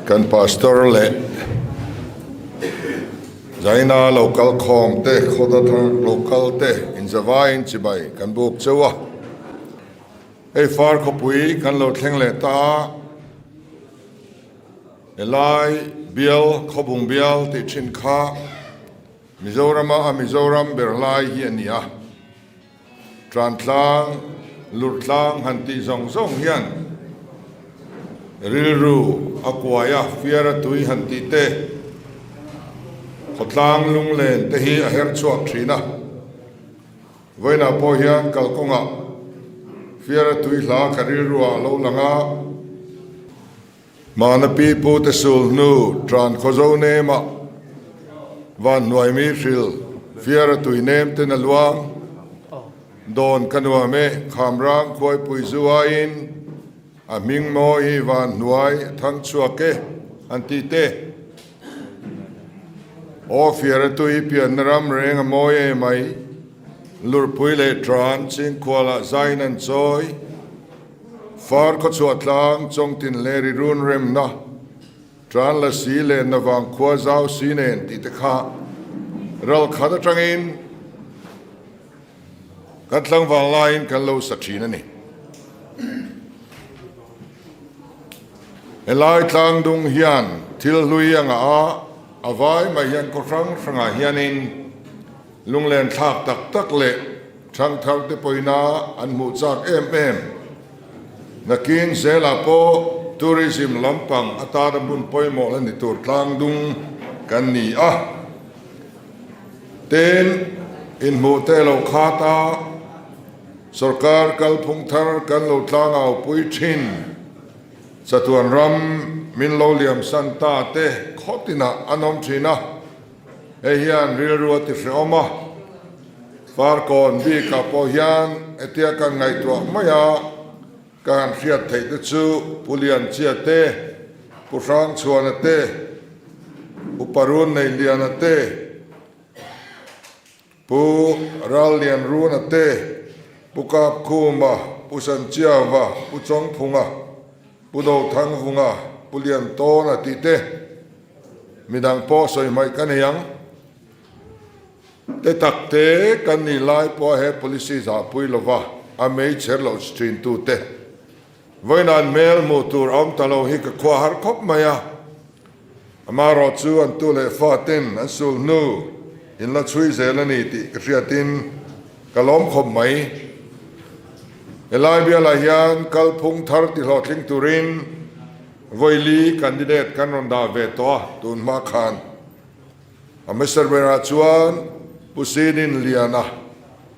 Kan pastor leh Zaina lo kal khawm te, Khawdathar lo kal te inzavaiin chibai kan buk cheu a. Hei far khawpui kan lo thleng leh ta a, helai bial khawbung bial tih thin kha Mizorama a Mizoram ber lai hi a ni a. Tlantlang, lurtlang han tih zawng zawng hian rilru a kuai a, fiar a tui han tih te, khawtlang lunglen te hi a her chhuak thin a. Vawiinah pawh hian kalkawngah fiar a tui hla ka rilruah a lo lang a. Hmana pi pu te sul hnu tran khawzo nemah van hnuai mi hril fiar a tui nem ten a luang dawn ka nuam e khamrang khuaipui zu aiin a hming mawi hi van hnuai a thang chhuak e an ti te. Aw fiar a tui pianna ram reng a mawi e mai lurpui leh tran chingkhualah zain an chawi. Far khawchhuah tlang chawngtin leh ri run remna, tan la si leh na vang khua zau si nen tih te kha ral khat atangin kan tlangval laiin kan lo sa thin a ni. Helai tlang dung hian thil hlui a ngah a, a vai mai hian khaw hrang hrangah hianin Lunglen thlak tak tak leh thangthar te pawina an hmuh chak em em. Nakin zelah pawh tourism lampang atana hmun pawimawh la ni tur tlangdung kan ni a. Tin, inhmuh te lo khat a, sorkar kalphung thar kan lo tlangau pui thin. Chatuan ram min lo liamsan ta te khawtinah an awm thin a. Hei hian rilru a ti hrehawm a, Farkawn bikah pawh hian hetia kan ngaihtuah mai a, ka han hriat theih te chu Pu Lianchia te, Pu Hrangchhuana te, Pu Parun Neiliana te, Pu Rallianruna te, Pu Kapkhuma, Pu Sanchiava, Pu Chawngphunga, Pu Dothangvunga, Pu Liantawna tih te midang pawh sawi hmaih ka nei ang. Te tak te kan nih lai pawh he policy zahpui lova a mei chher loh thin tu te vawiin hmel hmuh tur a awm ta lo hi ka khua har khawp mai a. Amaherawh chu an tu leh fa ten an sul hnu in la chhui zel a ni tih ka hriatin ka lawm khawp mai. Helai bialah hian kalphung thar ti hlawhtling turin vawili candidate kan rawn dah ve tawh a tun hma khan. A hmasa berah chuan Pu Sinin Liana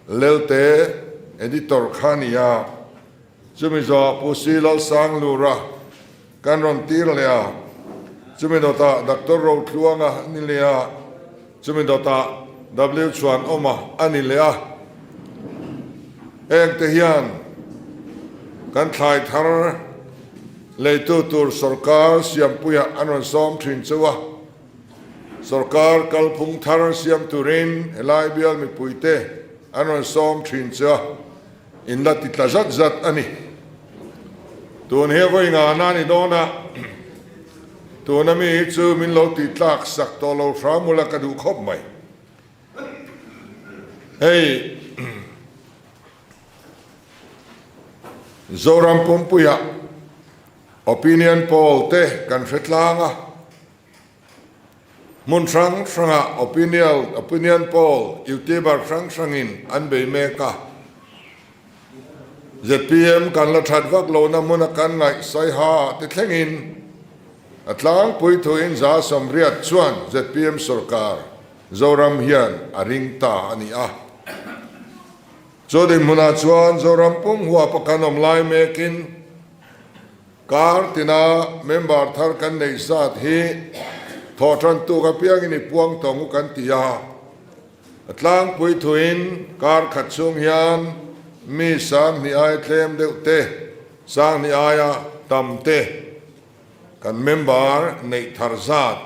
Lelte editor kha a ni a, chumi zawhah Pu Si Lalsanglura Kan rawn tir leh a, chumi dawtah Doctor Rotluanga a ni leh a, chumi dawtah W Chhuanawma a ni leh a. Heng te hian kan thlai thar leitu tur sawrkar siampuiah an rawn sawm thin cheu a, sawrkar kalphung thar siam turin helai bial mipuite an rawn sawm thin cheu a. In la ti tla zat zat a ni. Tun hi a vawi ngana a ni dawn a, tuna mi hi chu min lo tih tlak sak tawh lo hram ula ka duh khawp mai. Hei Zoram pumpuiah opinion poll te kan hre tlang a. Hmun hrang hrangah opinion opinion poll youtuber hrang hrangin an bei mek a. Zpm kan la that vak lohna hmuna kan ngaih Saiha te thlengin a tlangpui thuin 180 chuan zpm sorkar Zoram hian a ring ta a ni a. Chu dinhmunah chuan Zoram pum huapa kan awm lai mekin Kar tina member thar kan neih zat hi thawhtan tuk apiangin i puang tawng u kan ti a. A tlangpui thuin kar khat chhung hian mi 2000 aia tlem deuh te, 2000 aia tam te kan member neih thar zat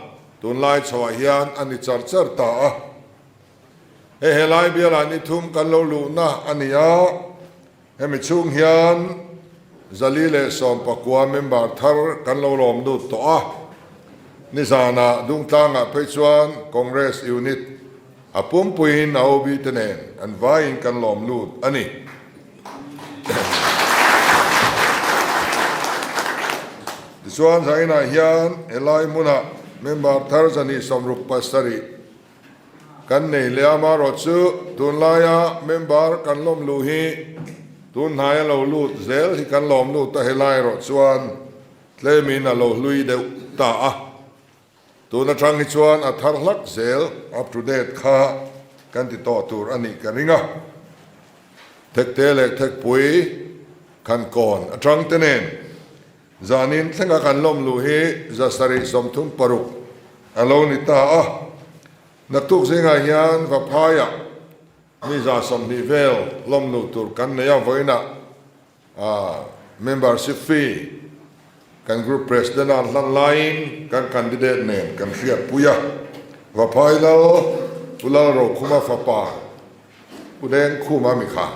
tunlai chhoah hian a ni char char ta a. Hei helai bialah ni thum kan lo luhna a ni a. Hemi chhung hian 419 member thar kan lo lawm lut tawh a. Nizanah Dungtlangah phei chuan Congress unit a pumpuiin a OB te nen an vaiin kan lawm lut a ni. Tichuan zainah hian helai hmunah member thar zahnih 67 kan nei leh a, amaherawh chu tunlaia member kan lawm luh hi tun hnaia lo lut zel hi kan lawm lut a, helai erawh chuan Tlemin a lo hlui deuh ta a, tun atang hi chuan a thar hlak zel up to date kha kan ti tawh tur a nih ka ring a. Thekte leh Thekpui khan kawn atang te nen zanin thlenga kan lawm luh hi 736 a lo ni ta a, naktuk zingah hian Vaphaiah mi 120 vel lawm luh tur kan nei a, vawiinah Membership fee kan group president a an hlan laiin kan candidate nen kan hriatpui a, Vaphai Lal Pu Lalrokhuma fapa Pu Dengkhuma mi kha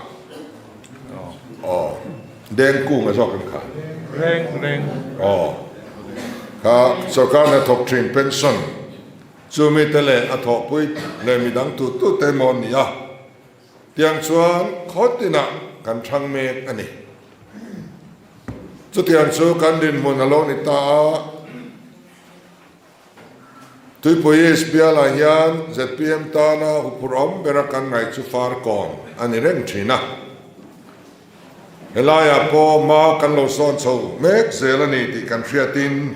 aw Dengkunga zawk em kha aw kha sorkar hnathawk thin pension chumi te leh a thawhpui leh midang tu tu te emaw an ni a. Tiang chuan khaw tinah kan thlang mek a ni. Chutiang chu kan dinhmun a lo ni ta a, Tuipui East bialah hian zpm tana huphurh awm bera kan ngaih chu Farkawn a ni reng thin a. Helaiah pawh hma kan lo sawn chho mek zel a ni tih kan hriatin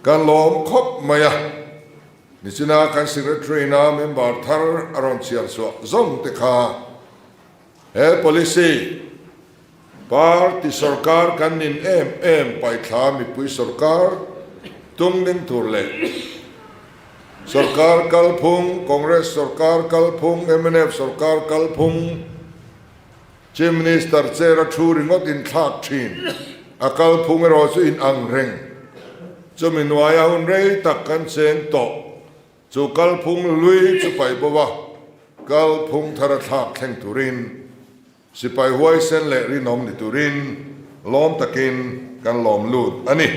kan lawm khawp mai a. Nichina kan Secretary-na member thar a rawn chhiar chhuah zawng te kha he policy party sorkar kan nin em em paithla mipui sorkar tung ding tur leh sorkar kalphung Congress sorkar kalphung mnf sorkar kalphung Chief Minister chair a thu ringawt in thlak thin, a kalphung erawh chu in ang reng. Chumi hnuaia hun rei tak kan cheng tawh, chu kalphung hlui chu paih bo a, kalphung thar a thlak thleng turin, sipai huaisen leh rinawm ni turin lawm takin kan lawm lut a ni.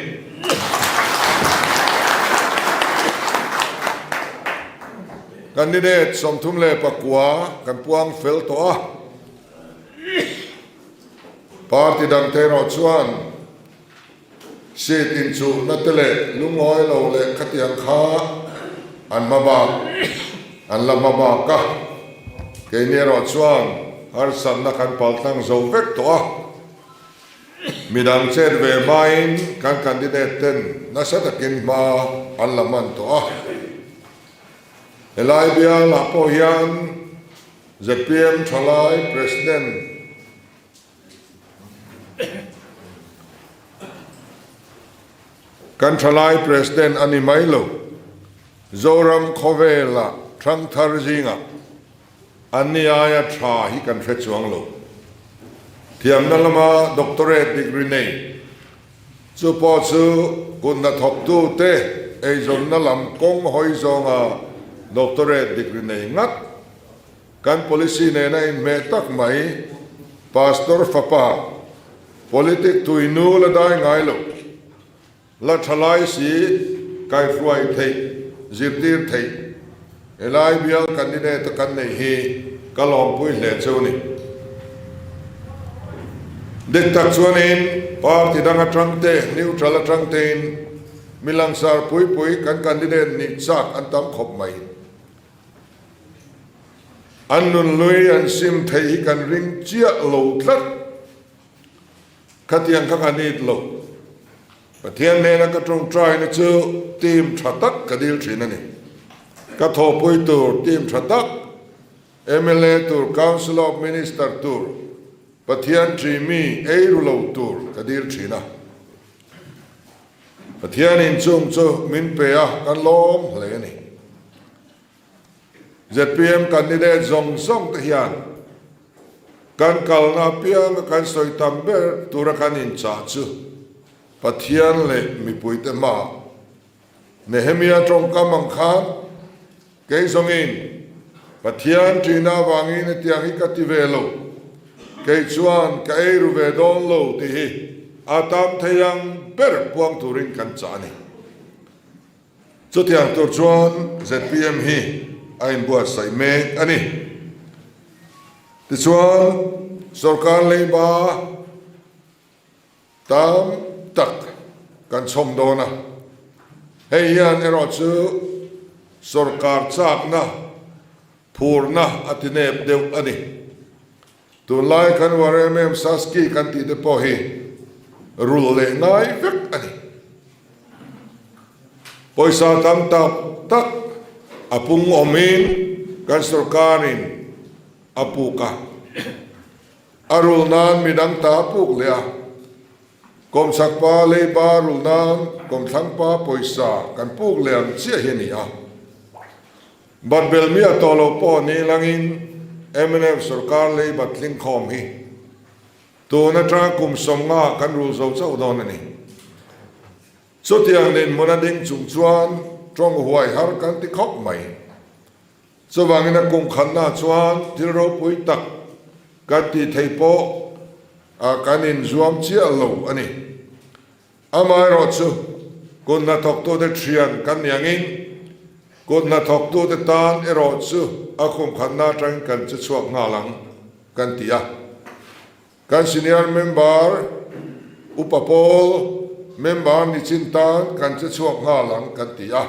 Candidate 39 kan puang fel tawh a, party dangte erawh chuan seat inchuhna te leh lungawi lo leh khatiang kha an hma bak an la hma bak a, keini erawh chuan harsatna kan paltlang zo vek tawh a, midang chet ve hmain kan candidate ten nasa takin hma an la hman tawh a. Helai bialah pawh hian zpm thalai President kan thalai President a ni mai lo, Zoram khawvela thangthar zingah an ni aia tha hi kan hre chuang lo. Thiamna lama doctorate degree nei Chu pawh chu kut hnathawktute eizawnna lam kawng hawi zawnga doctorate degree nei ngat kan policy nena inhmeh tak mai Pastor fapa politic tuinu la dai ngai lo, la tha lai si kaihruai theih, zirtir theih Helai bial candidate a kan neih hi ka lawmpui hle cheu ni. Dik tak chuanin party dang atang te, neutral atang tein mi langsar pui pui kan candidate nih chak an tam khawp mai. An nunhlui an sim theih hi kan ring chiah lo tlat. Khatiang kha ka nit lo. Pathian hnena ka tawngtaina chu team tha tak ka dil thin a ni. Ka thawhpui tur team tha tak, mla tur, Council of Minister tur, Pathian ṭi mi ei ru lo tur ka dil thin a. Pathian inchung chu min pe a, kan lawm hle a ni. Zpm candidate zawng zawng te hian kan kalna apianga kan sawi tam ber tura kan inchah chu Pathian leh mipuite hmaah Nehemia tawngkam ang khan kei zawngin Pathian ṭihna avangin hetiang hi ka ti ve lo, kei chuan ka ei ru ve dawn lo tih hi a tam thei ang ber puang turin kan chah a ni. Chutiang tur chuan zpm hi a inbuatsaih mek a ni. Tichuan, sorkar leiba tam tak kan chhawm dawn a, hei hian erawh chu sorkar chakna phurna a ti nep deuh a ni. Tunlai kan uar em em Saski kan tih te pawh hi rulh leh ngai vek a ni. Pawisa tam tak tak a pung awmin kan sorkarin a puk a, a rulh nan midang ta a puk leh a, kawmchhak pa leiba rulh nan kawmthlang pa pawisa kan puk leh ang chiah hi a ni a. Bat bel miah tawh lo pawh ni langin mnf sorkar lei bat tling khawm hi tun atanga kum 50 kan rul zo chauh dawn a ni. Chutiang dinhmun a ding chung chuan tawng huai har kan ti khawp mai. Chuvangin a kum khatnaah chuan thil ropui tak kan tih theih pawh kan inzuam chiah lo a ni. Amaherawh chu, kut hnathawktute thian kan ni angin, kut hnathawktute tan erawh chu a kum khatna atangin kan che chhuak nghal ang, kan ti a. Kan senior member Upa Paul member ni chin tan kan che chhuak nghal ang, kan ti a.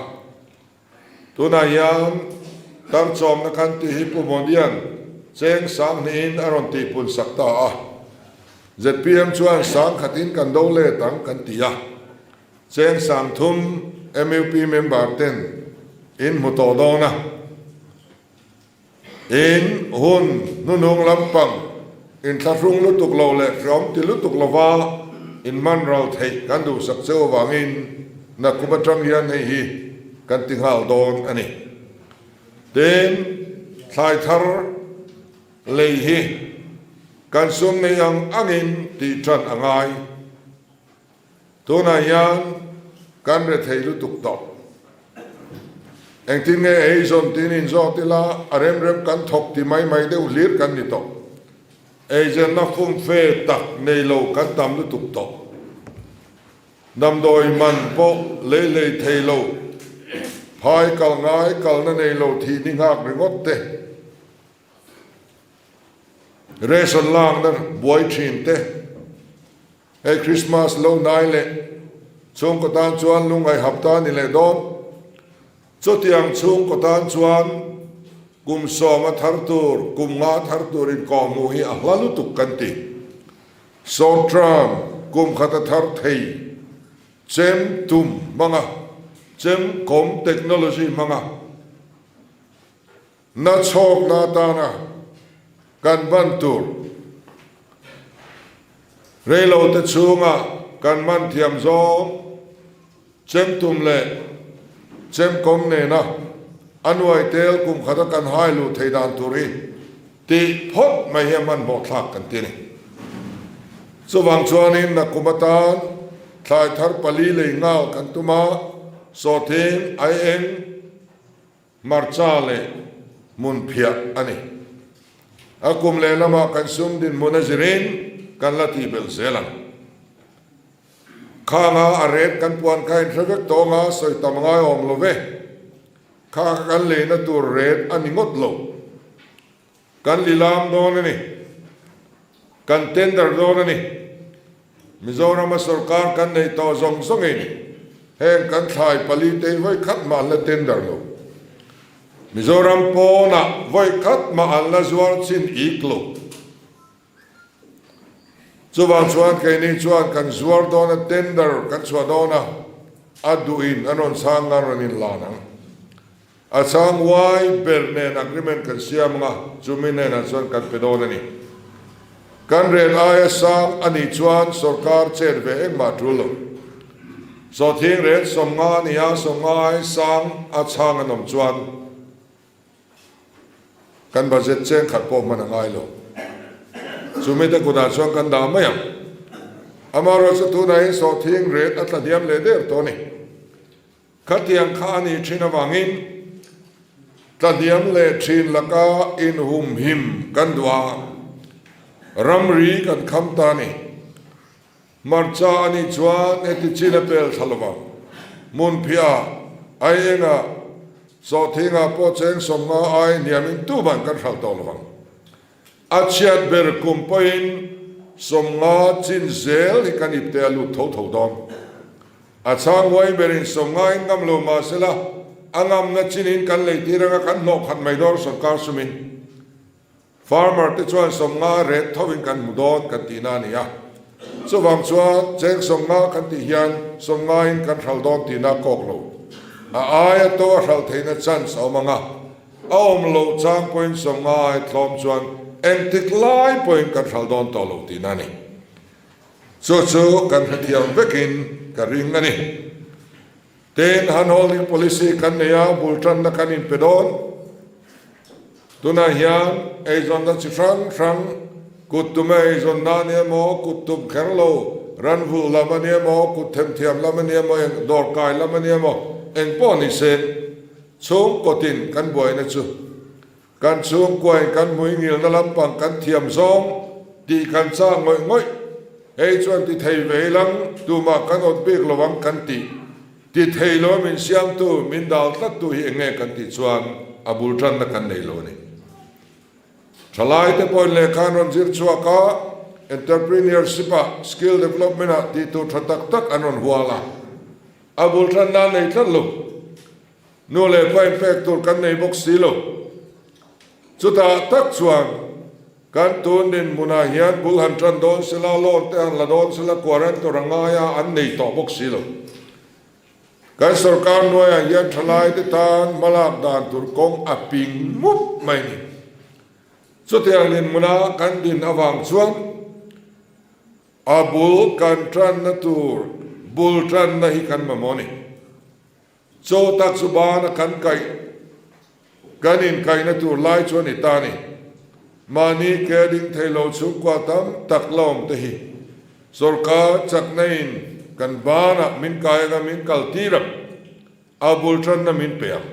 Tunah hian tarchawmna kan tih hi Pu Modian cheng 2000 in a rawn tihpun sak ta a. Zpm chuan 10,000 in kan do let ang kan ti a. Cheng 3000 mup member ten in hmu tawh dawn a. In hun hnuhnung lampang inthlahrung lutuk lo leh hreawm ti lutuk lova in man ral theih kan duhsak cheu avangin nakum atang hian hei hi kan ti nghal dawn a ni. Tin, thlai thar lei hi kan sum nei ang angin tih tan a ngai. Tunah hian kan rethei lutuk tawh. Engtin nge eizawn tin inzawt ila a rem rem kan thawk ti mai mai deuh hlir kan ni tawh. Eizawnna fumfe tak nei lo kan tam lutuk tawh. Damdawi man pawh lei lei thei lo, phai kal ngai kalna nei lo thih ni nghak ringawt te, ration lakna buai thin te, Hei Christmas lo nai leh chhungkaw tan chuan lungngaih hapta a ni leh dawn. Chutiang chhungkaw tan chuan kum 10 a thar tur, kum 5 a thar tur inkawhhmuh hi a hla lutuk kan ti. Short term, kum khat a thar thei, chem tum hmanga, chem kawm technology hmanga, Na chhawkna atana kan ban tur reilote chhunga kan man thiam zawng chemtum leh chemkawm nena a nuai tel kum khata kan hai luh thei dan tur hi tih phawt mai hi a hmanhmawh thlak kan ti a ni. Chuvang chuanin nakum atan thlai thar pali lei nghal kan tum a, sawhthing, aieng, Hmarcha leh hmun phiah a ni. A kum leh lamah kan sum dinhmun a zirin kan la tih belh zel ang. Khanga a ret kan puan kha inhre vek tawng a, sawi tam ngai awm lo ve. Kha kha kan leina tur ret a ni ngawt lo. Kan lilam dawn a ni. Kan tender dawn a ni. Mizorama sorkar kan neih tawh zawng zawngin heng kan thlai pali te hi vawi khat mah an la tender lo. Mizoram pawnah vawi khat mah an la zuar chin ik lo. Chuvang chuan keini chuan kan zuar dawn a, tender kan chhuah dawn a, a duhin an rawn chhang nga rawn inlan ang. A chang uai ber nen agreement kan siam anga chumi hnenah chuan kan pe dawn a ni. Kan rel aia sang a nih chuan sorkar chet ve engmah tul lo. Sawhthing rel 50 a ni a, 50 ai sang a chhang an awm chuan kan budget cheng khat pawh hman a ngai lo. Chumi te kutah chuan kan dah mai ang. Amaherawhchu tunah hian sawhthing rel a tla hniam leh der tawh a ni. Khatiang kha a nih thin avangin tlahniam leh thin laka inhumhim kan duh a, ramri kan kham ta a ni. Hmarcha a nih chuan heti chin a pel thla lovang. Hmunphiah. Aienga sawhthingah pawh cheng 50 ai hniamin tuman kan hralh tawh lovang. A chhiat ber kum pawhin 50 chin zel hi kan ipte a lut tho tho dawn. A chhang huai berin 50 in ngam lo mahsela a ngamna chinin kan lei tir anga kan hnawh khat mai dawn sorkar sumin. Farmer te chuan 50 ret thovin kan hmu dawn kan tihna a ni a. Chuvang chuan cheng 50 kan tih hian 50 in kan hral dawn tihna a kawk lo. A aia to a hral theihna chance a awm ang a. A awm loh chang pawhin 50 ai tlawm chuan engtik lai pawhin kan hral dawn tawh lo tihna a ni. Chu chu kan hrethiam vekin ka ring a ni. Tin, handholding policy kan nei a, bul tanna kan inpe dawn. Tunah hian eizawnna chi hrang hrang, kut tuma eizawnna a ni emaw, kut tum kher lo, ran vulh lam a ni emaw, kut themthiam lam a ni emaw, eng dawrkai lam a ni emaw, eng pawh ni se, chhungkawtin kan buaina chu Kan chhungkuain kan hmuingilna lampang kan thiam zawng tih kan chak ngawih ngawih. Hei chuan ti thei ve ilang tumah kan awt bik lo ang kan tih. Ti thei lo min siamtu, min dal tlattu hi eng nge kan tih chuan a bul tanna kan nei lo a ni. Thalaite pawhin lehkha an rawn zir chhuak a, entrepreneurship-ah, skill development-ah tih tur tha tak tak an rawn hual a, a bul tanna an nei tlat lo. Nu leh pa inpek tur kan nei bawk si lo. Chutah tak chuan kan tun dinhmunah hian bul han tan dawn sela, loan te han la dawn sela, quarantor a ngai a, an nei tawh bawk si lo. Kan sorkar hnuaiah hian thalaite tan hmalak dan tur kawng a ping mup mai ni. Chutiang dinhmuna kan din avang chuan a bul kan tanna tur bul tanna hi kan mamawh a ni. Chaw tak chu bana kan kaih, kan inkaihna tur lai chu a ni ta ni. Mahni ke ding thei lo chhungkua tam tak la awm te hi sorkar chakna in kan banah min kai anga min kal tir ang, a bul tanna min pe ang.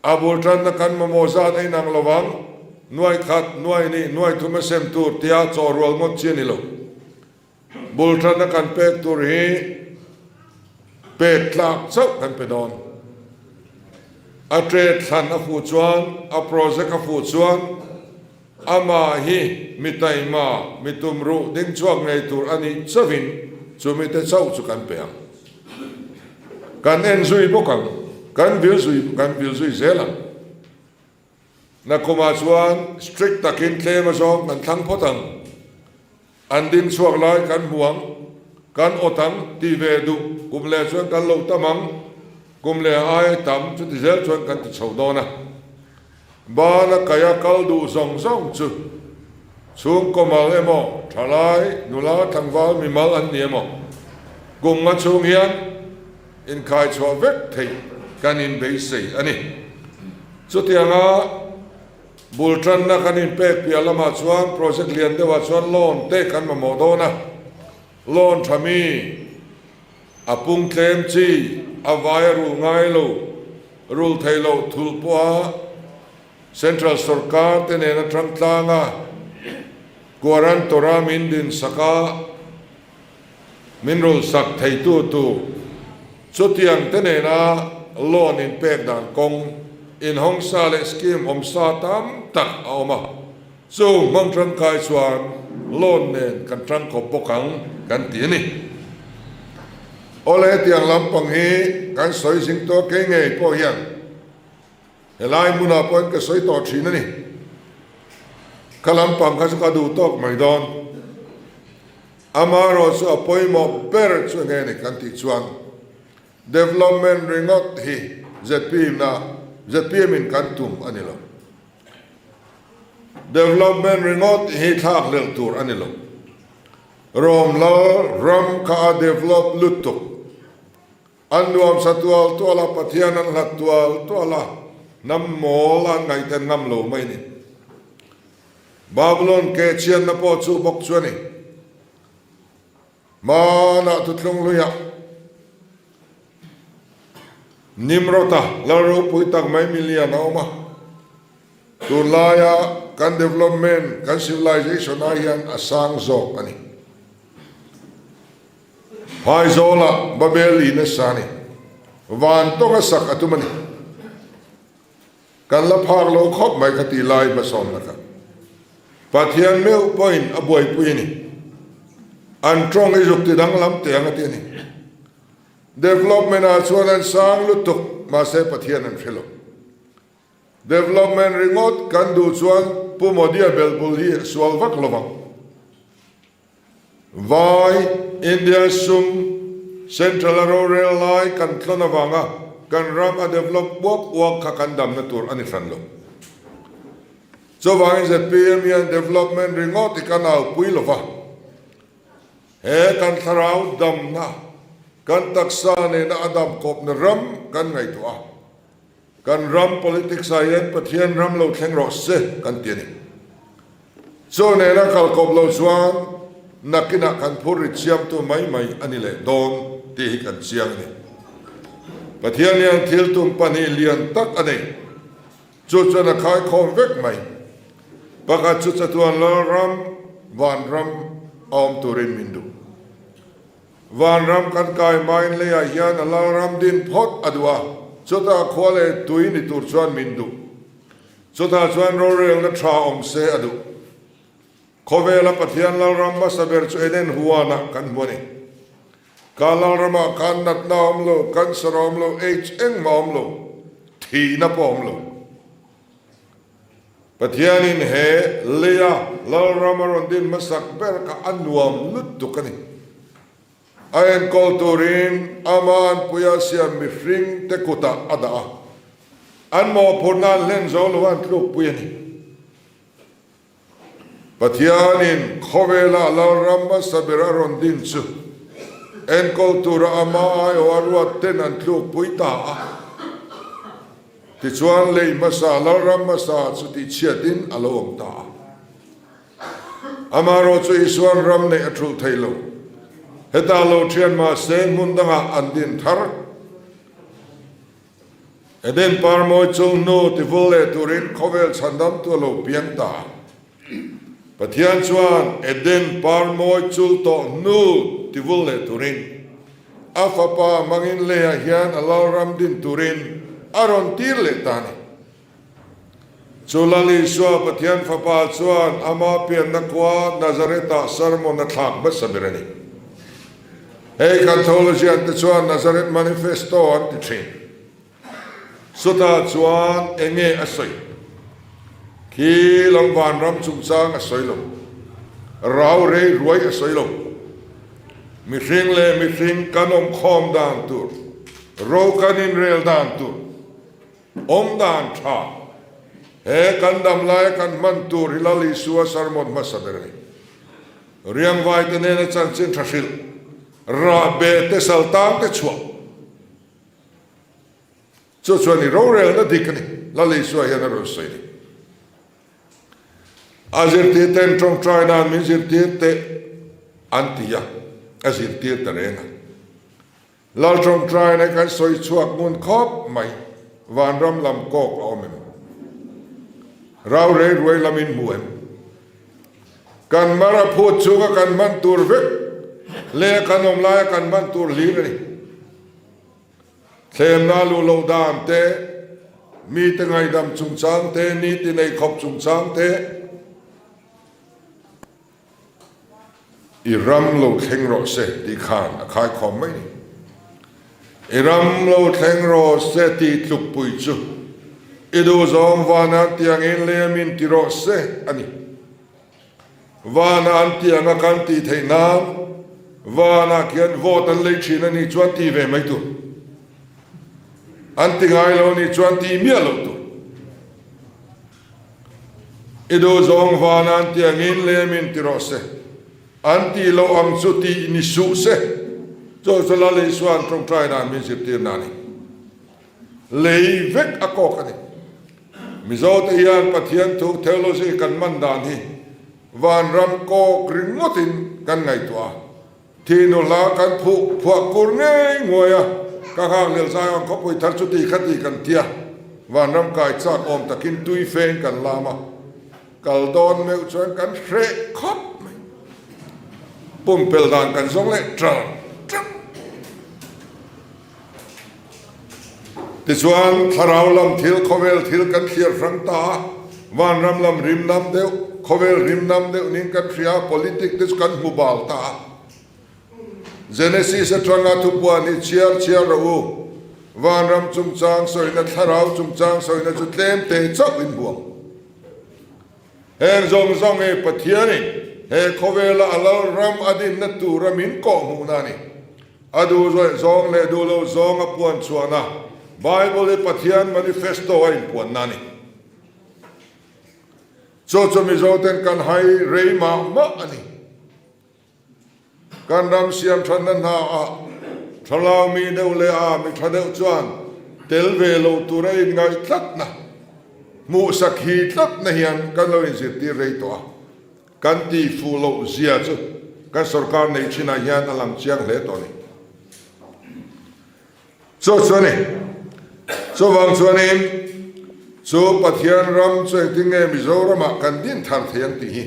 A bul tanna kan mamawh zat a inang lo vang, nuai khat, nuai nih, nuai thum a sem tur tia chaw rual ngawt chi a ni lo. Bul tanna kan pek tur hi pek tlak chauh kan pe dawn. A trade thlan a fuh chuan, a project a fuh chuan amah hi mi taima, mi tumruh ding chhuak ngei tur a nih chauhin chumi te chauh chu kan pe ang. Kan en zui bawk ang, kan vil zui, kan vil zui zel ang. Nakumah chuan strict takin tlem azawng kan thlang phawt ang. An ding chhuak lai kan hmu ang, kan awt ang tih ve duh kum leh chuan kan lo tam ang, kum leh aia tam chuti zel chuan kan ti chho dawn a. Bana kaia kal duh zawng zawng chu chhungkaw mal emaw, thalai, nula, tlangval, mimal an ni emaw, kum nga chhung hian inkhai chhuah vek theih kan inbeisei a ni. Chutianga. Bul tanna kan inpek piah lamah chuan project lian deuhah chuan loan te kan mamawh dawn a, loan tha mi, a pung tlem chi, a vai a rul ngai lo, rul thei loh thulh pawha central sorkar te nena tang tlanga guarantor a min din sak a, Min rul sak theitu tur chutiang te nena loan inpek dan kawng inhawng sa leh scheme awm sa tam tak a awm a, chu hmang tangkai chuan loan nen kan tangkawp bawk ang kan ti a ni. Awle hetiang lampang hi kan sawi zing tawh kei ngei pawh hian helai hmunah pawhin ka sawi tawh thin a ni. Kha lampang kha chu ka duh tawk mai dawn. Amaherawh chu a pawimawh ber chu enge ni kan tih chuan development ringawt hi zpm na zpm in kan tum a ni lo. Development ringawt hi thlak hlelh tur a ni lo. Rom lal ram kha a develop lutuk. An nuamsa tual tual a, Pathian an hlat tual tual a, hnam mawl an ngaihten ngam lo mai ni. Babylon ke chhiatna pawh chu bawk chu a ni. Hmanah thuthlung hluiah Nimrod-a lal ropui tak mai milian a awm a. Tunlaia kan development, kan civilization ah hian a sang zawk a ni. Phaizawlah Babel in a sa a ni. Van tawnga sak a tum a ni. Kan la phak lo khawp mai kha tih lai hmasawnna kha Pathian meuh pawhin a buaipui a ni. An tawng i zuk ti danglam teh ang a ti a ni. Development ah chuan an sang lutuk mahse Pathian an hre lo. Development ringawt kan duh chuan Pu Modi-a belhbul hi a sual vak lo vang. Vai, India sum, Central a rorel lai kan tlawn avanga kan ram a develop uak uak kha kan damna tur a ni hran lo. Chuvangin zpm hian development ringawt i kan aupui lo va. He kan thlarau damna, kan taksa nena a dam kawpna ram kan ngaihtuah a. Kan ram politics ah hian Pathian ram lo thleng rawh se kan ti a ni. Chu nena kal kawp lo chuan nakinah kan phur rit siamtu mai mai a ni leh dawn tih hi kan chiang a ni. Pathian hian thil tum pahnih lian tak a nei. Chu chuan a khaikhawm vek mai. Pakhat chu chatuan Lalram, Vanram a awm turin min duh. Vanram kan kai hmain leiah hian a Lalram din phawt a duh a, chutah khua leh tui ni tur chuan min duh. Chutah chuan rorelna tha awm se a duh. Khawvela Pathian Lalram hmasa ber chu Eden huanah kan hmu a ni. Ka Lalramah khan natna a awm lo, cancer a awm lo, aids engmah a awm lo, thihna pawh a awm lo. Pathianin he leia Lalram a rawn din hmasak ber kha a nuam lutuk a ni. A enkawl turin ama anpuia siam mihring te kutah a dah a, an mawhphurhna an hlen zo lo a an tlukpui a ni. Pathianin khawvela Lalram hmasa ber a rawn din chu enkawl tura ama aiawh a ruat ten an tlukpui ta a. Tichuan lei hmasa Lalram hmasa chu tihchhiatin a lo awm ta a. Amaherawh chu Isuan ram neih a thulh thei lo. Hetah lo thian mahse hmun dangah an din thar. Eden par mawi chung hnu tivul leh turin khawvel chhandamtu a lo piang ta. Pathian chuan Eden par mawi chul tawh hnu tivul leh turin a fapa hmangin leiah hian a lalram din turin a rawn tir leh ta a ni. Chu Lal Isua Pathian Fapa chuan ama pianna khua Nazareth-ah sermon a thlak hmasa ber a ni. Hei kan theologian te chuan Nazareth Manifesto an ti thin. Chutah chuan eng nge a sawi? Khi lam vanram chungchang a sawi lo. Rau rei ruai a sawi lo. Mihring leh mihring kan awmkhawm dan tur, ro kan inrel dan tur, Awm dan tha, he kan dam laia kan hman tur hi Lal Isua sermon hmasa ber a ni. Riangvai te nena chanchin tha hrilh, rah be te sal tang te chhuah. Chu chuan i rorelna dik a ni, Lal Isua hian a rawn sawi a ni. A zirtir ten tawngtai nan min zirtir teh an ti a, a zirtir ta reng a. Lal tawngtaina kan sawi chhuak ngun khawp mai, vanram lam kawk a awm em? Rau rei ruai lam in hmu em? Kan mar a phut chunga kan hman tur vek leh kan awm laia kan hman tur hlir a ni. Thlemna luh loh dan te, mite ngaihdam chungchang te, niti nei khawp chungchang te, I ram lo thleng rawh se tih khan a khaikhawm mai ni. I ram lo thleng rawh se tih tlukpui chu i duh zawng vana tiangin lei a min ti rawh se a ni. Vana an tianga kan tih theih nan vanah khian vote an lei thin a nih chuan ti ve mai tur. An ti ngai lo a nih chuan ti miah loh tur. I duh zawng van an ti angin lem in ti rawh se, an tih loh ang chu tih ni suh se. Chu chu Lal Isua'n tawngtai nan min zirtir na a ni. Lei vek a kawk a ni. Mizote hian Pathian thu theology kan man dan hi vanram kawk ringawtin kan ngaihtuah a. Thinu hla kan phuh phuah kur ngei nguai a, ka nghakhlel zai ang khawpui thar chu ti kha ti kan tia, vanram kai chak awm takin tui feng kan lam a, kal dawn meuh chuan kan hreh khawp mai. Pumpel dan kan zawng leh ṭang ṭang. Tichuan, thlarau lam thil, khawvel thil kan thliar hrang ta a, vanram lam rim nam deuh, khawvel rim nam deuh niin kan hria a, politic te chu kan hmu bal ta a. Genesis atanga thupuan hi chhiar chhiar rawh u, vanram chungchang sawina, thlarau chungchang sawina chu tlem te chauh in hmu ang. Heng zawng zawng hi Pathianin he khawvela a lalram a dinna tura min kawhhmuhna a ni. A duh zawih zawng leh duh lo zawng a puan chhuahna Bible hi Pathian manifesto a inpuanna a ni. Chu chu Mizoten kan hai rei mah mah a ni. Kan ram siam thatna hna ah thalau mi deuh leh a mi tha deuh chuan tel ve lo tura inngaih tlatna, hmuhsak hi tlatna hian kan lo inzirtir rei tawh a. Kan tih fuh loh zia chu kan sorkar neih thinah hian a lang chiang hle tawh a ni. Chu chu a ni. Chuvang chuanin chu Pathian ram chu engtin nge Mizoramah kan din thar thei ang tih hi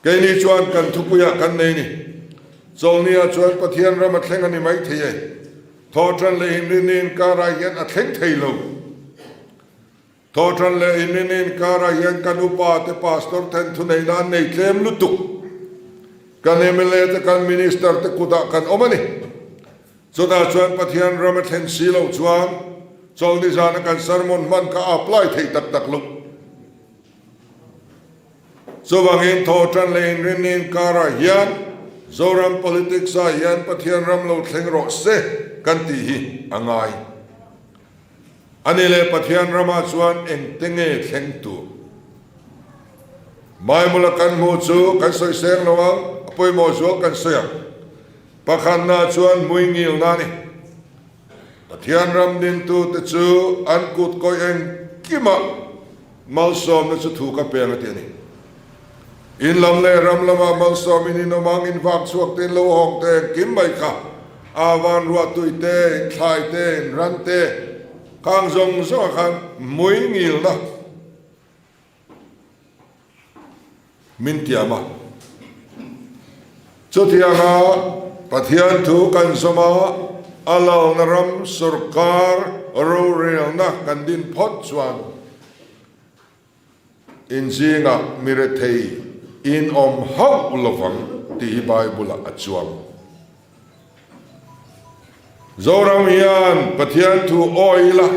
keini chuan kan thupuiah kan nei ni. Chawlhniah chuan Pathian ram a thleng a ni mai thei e. Thawhtan leh Inrinni inkarah hian a thleng thei lo. Thawhtan leh Inrinni inkarah hian kan upa te pastor then thuneihna an nei tlem lutuk. Kan mla te kan minister te kutah kan awm a ni. Chutah chuan Pathian ram a thlen si loh chuan chawlhni zana kan sermon hman kha a apply theih tak tak loh. Chuvangin Thawhtan leh Inrinni inkarah hian Zoram politics ah hian Pathian ram lo thleng rawh se kan tih hi a ngai. A ni leh Pathian ramah chuan engte nge thleng tur? Bible-a kan hmuh chu kan sawi seng lo ang, a pawimawh zual kan sawi ang. Pakhatna chuan hmuingilna a ni. Pathian ram dintute chu an kut kawih engkimah malsawmna chu thu ka peng a ti a ni. In lam leh ram lamah malsawmin in awm ang, in vak chhuak te, in lo hawng te, engkim mai kha a van ruah tui te, in thlai te, in ran te, khang zawng zawngah khan mui ngilna min tiam a. Chutianga Pathian thu kan zawm a, a lalna ram sawrkar rorelna kan din phawt chuan, In zingah mi rethei in awm hauh lovang tih hi Bible-ah a chuang. Zoram hian Pathian thu awi ila,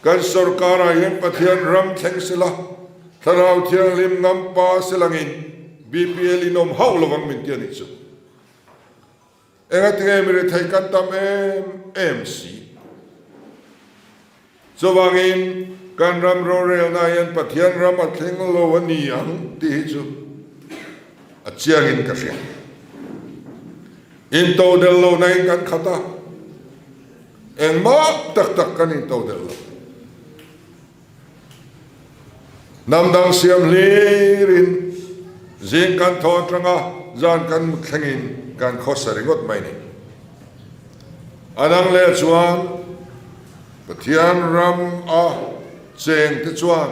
kan sorkarah hian Pathian ram thleng sela, Thlarau Thianghlim ngam pa selangin BPL in awm hauh lovang min ti a nih chu. Engatinge mi rethei kan tam em em si? Chuvangin kan ram rorelna hian Pathian ram a thleng lo a ni ang tih hi chu a chiangin ka hria. Intodel lohna in kan khat a, engmah tak tak kan intodel lo. Hnam dang siam hlirin zing kan thaw atanga zan kan mut thlengin kan khawsa ringawt mai ni. A dang leh chuan Pathian ram a cheng te chuan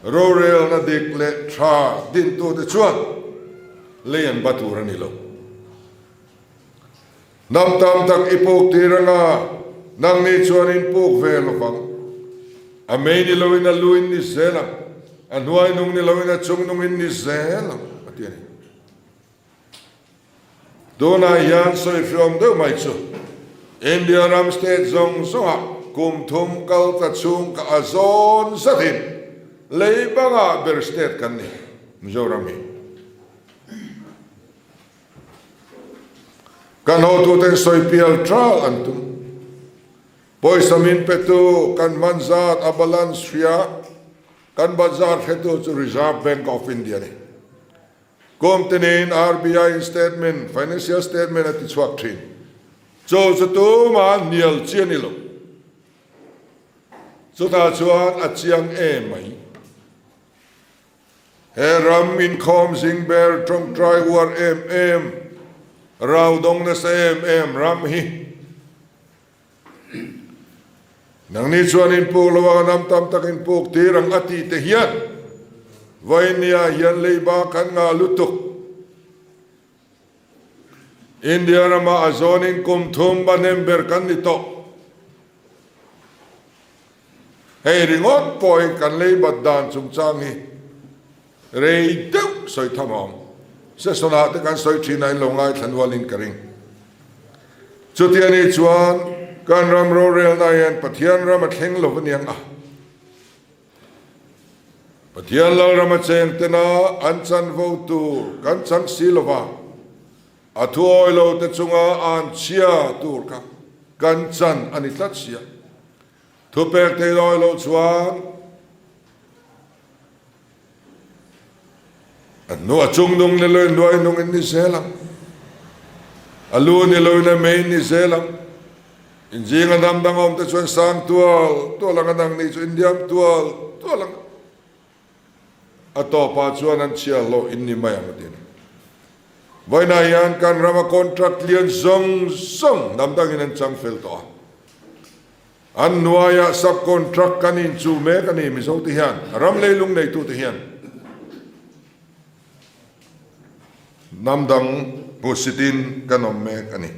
rorelna dik leh tha dintute chuan lei an ba tur a ni lo. Hnam tam tak i puk tir anga, nangni chuan in puk ve lovang. A mei ni loin a lu in ni zel ang, a hnuai nung ni loin a chung nung in ni zel ang, a ti a ni. Tunah hian sawi hriawm deuh mai chu India ram state zawng zawngah kum thum kal ta chhung ka a zawn zatin lei bangah ber state kan ni, Mizoram hi. Kan hotuten sawi pial ṭal an tum. Pawisa min petu kan hman zat a balance hria, kan bat zat hretu chu Reserve Bank of India a ni. Kum tinin RBI in statement, financial statement a tichhuak ṭhin. Chu chu tumah hnial chi a ni lo. Chutah chuan a chiang em mai. He ram inkhawm zing ber tawngtai uar em em, rau dawng nasa em em ram hi nangni chuan in puk lo ang a hnam tam tak in puk tir ang a tih te hian Vainia hian leiba kan ngah lutuk. India rama a zawnin kum thum ba hnem ber kan ni tawh. Hei ringawt pawhin kan leibat dan chungchang hi rei deuh sawi tham a awm. Session ah te kan sawi thin a in lo ngaithla nualin ka ring. Chuti a nih chuan kan ram rorelna hian Pathian ram a thleng lo aniang a. Pathian Lalram a cheng tena an chanvo tur kan chang si lova, a thuawi lo te chunga an chhia tur kha kan chan a ni tlat sia. Thupek thei lawi loh chuan a hnu a chung nung ni loin hnuai nung in ni zel ang. A lu ni loin a mei in ni zel ang. In zinga hnam dang awm te chuan sang tual tual ang a nang ni chu Indiam tual tual ang. A tawpah chuan an chhia hlawh in ni mai ang a ti a ni. Vawiinah hian kan rama contract lian zawng zawng hnam dangin an chang fel tawh a. An hnuaiah sub-contract kan inchuh mek a ni Mizo te hian, ram leilung neitu te hian hnam dang hmuhsitin kan awm mek a ni.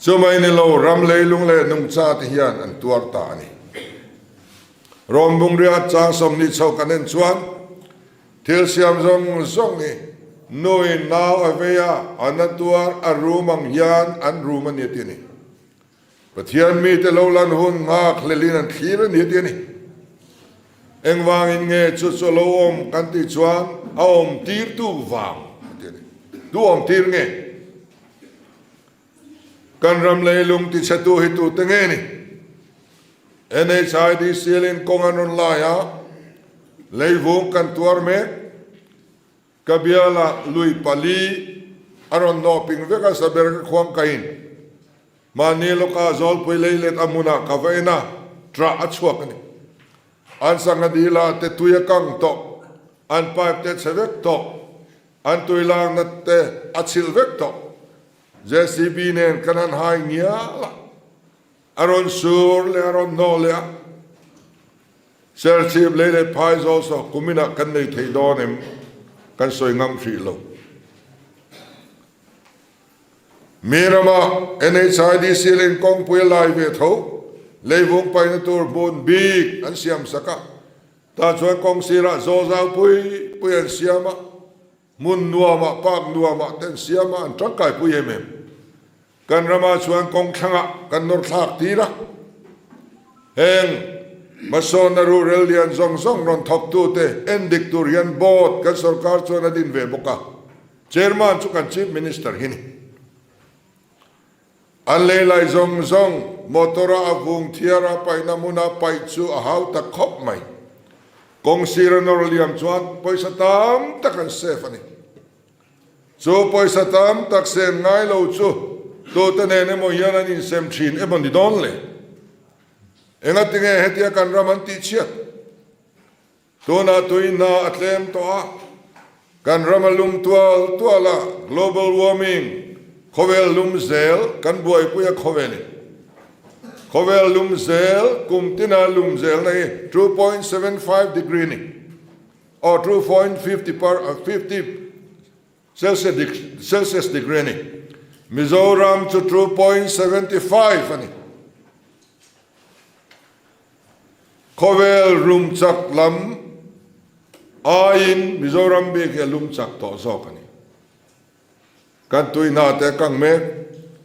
Chumai ni lo ram leilung leh nungcha te hian an tuar ta a ni. Rawm bungriat chang 20 chho kan en chuan Thil siam zawng zawng hi nuin nau a vei a, an a tuar a rum ang hian an rum a ni a ti a ni. Pathian mite lo lan hun nghak hlelin an thlir a ni a ti a ni. Engvangin nge chu chu a lo awm kan tih chuan a awm tirtu vang a ti a ni. Tu awm tir nge? Kan ram leilung tichhetu hi tute nge ni? NHIDCL in kawng an rawn lai a, leivung kan tuar mek. Ka bialah lui pali a rawn nawh ping vek a, saber ka khuang ka in. Mahni lawkah Zawlpui leilet a hmunah ka va en a, trah a chhuak a ni. An sangha dila te tui a kang tawh, an pipe te a chhe vek tawh, an tui lakna te a chhilh vek tawh. JCB nen kan han hai ngial a. A rawn sur leh a rawn hnawh leh a, Serchhip lei leh phai zawl saw kuminah kan nei thei dawn em kan sawi ngam hrih lo. Mi rama NHIDC leh kawngpui a lai ve tho, leivung paihna tur hmun bik an siam sak a, tah chuan kawng sirah zawl zau pui pui an siam a, hmun nuamah, park nuamah te an siam a, an tangkai pui em em. Kan ramah chuan kawng thlangah kan nawr thlak tir a, heng hmasawnna ruhrel lian zawng zawng rawn thawktute en dik tur hian board kan sorkar chuan a din ve bawk a, chairman chu kan chief minister hi ni. An leilai zawng zawng motor-a a vung thiar a paihna hmuna paih chu a hau tak khawp mai. Kawng sira nawr liam chuan pawisa tam tak an save a ni. Chu pawisa tam tak sem ngai lo chu tute nen emaw hian an insem thin emaw ni dawn le? Engatinge hetia kan ram an tihchhiat? Tunah tuihna a tlem tawh a, kan ram a lum tual tual a, global warming, khawvel lum zel kan buaipui a khawvelin. Khawvel lum zel, kum tina lum zelna hi 2.75 degree ni. Aw 2.50 per 50 Celsius degree a ni. Mizoram chu 2.75 a ni. Khawvel lum chak lam aiin Mizoram bik hi a lum chak tawh zawk a ni. Kan tuihna te a kang mek,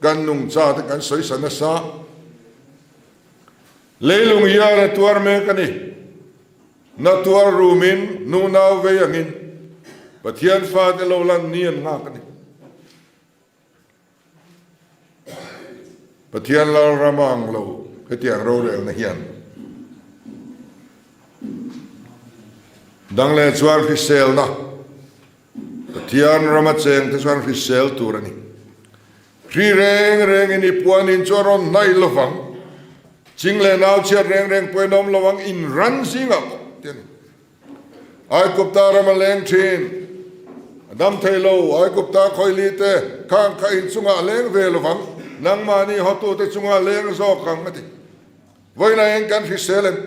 kan nungcha te kan sawisa nasa. Leilung hian a tuar mek a ni. Na tuar rumin nu nau vei angin Pathian fate lo lan ni an nghak a ni. Pathian Lalram a ang lo hetiang rorelna hian. Dang leh chuan hriselna Pathian rama cheng te chuan hrisel tur a ni. Hri reng rengin i puanin chu a rawn hnaih lovang. Ching leh nau chhiat reng reng pawhin a awm lo ang, in ran zingah pawh ti a ni. Aigupta rama leng thin, a dam thei lo, Aigupta khawili te khang kha in chungah a leng ve lovang, nangmahni hawtute chungah a leng zawk ang a ti. Vawiinah hian kan hrisel em?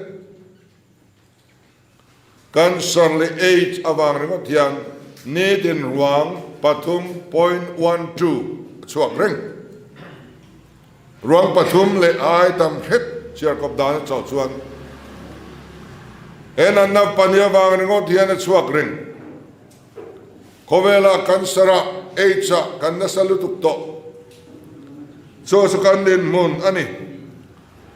Cancer leh aids avang ringawt hian nitin ruang 3.12 a chhuak reng. Ruang pathum leh ai tam hret Chhiarkawp dan a chawh chuan he natna pahnih avang ringawt hian a chhuak reng. Khawvelah cancer ah, aids ah kan nasa lutuk tawh. Chu chu kan dinhmun a ni.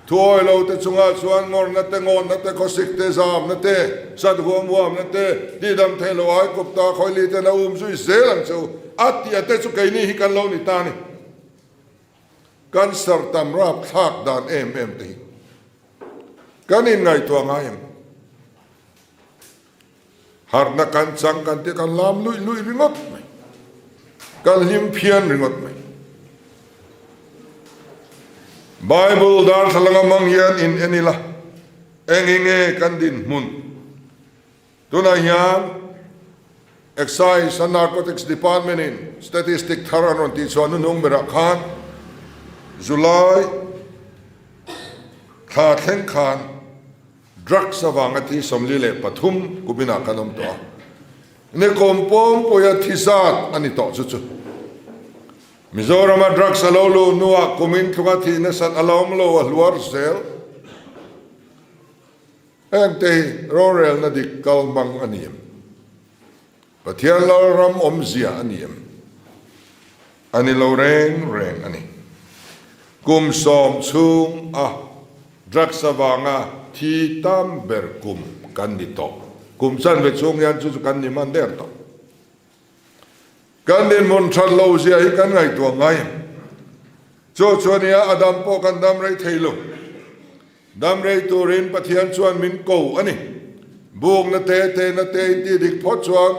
Thuawi lo te chungah chuan ngawrna te, ngawtna te, khawsik te, zamna te, sat huam huamna te, tihdam theih loh ai kawp ta khawili ten a um zui zel ang che u. A tih a te chu keini hi kan lo ni ta a ni. Cancer tam rap thlak dan em em te hi kan inngaihtuah ngai em? Harhna kan chang kan tih kan lam luih luih ringawt mai. Kan hlim phian ringawt mai. Bible darthlalang a hmang hian in en ila, eng hi nge kan dinhmun? Tunah hian Excise and Narcotics Department in statistic thar an rawn tihchhuah hnuhnung berah khan July thla thleng khan Drugs avanga thi 43 kuminah kan awm tawh a, nikum pawmpuia thi zat a ni tawh chu chu. Mizorama drugs a lo luh hnuah kumin tlunga thih nasat a la awm lo a hluar zel. Hengte hi rorelna dik kal hmang a ni em? Pathian Lalram awmzia a ni em? A ni lo reng reng a ni. Kum sawm chhung a drugs avanga thi tam ber kum kan ni tawh. Kum chanve chhung hian chu chu kan ni hman der tawh. Kan dinhmun that lo zia hi kan ngaihtuah ngai em? Chu chu a nia a dam pawh kan dam rei thei lo. Dam rei turin Pathian chuan min ko a ni. Bukna te, tehna te in tih dik phawt chuan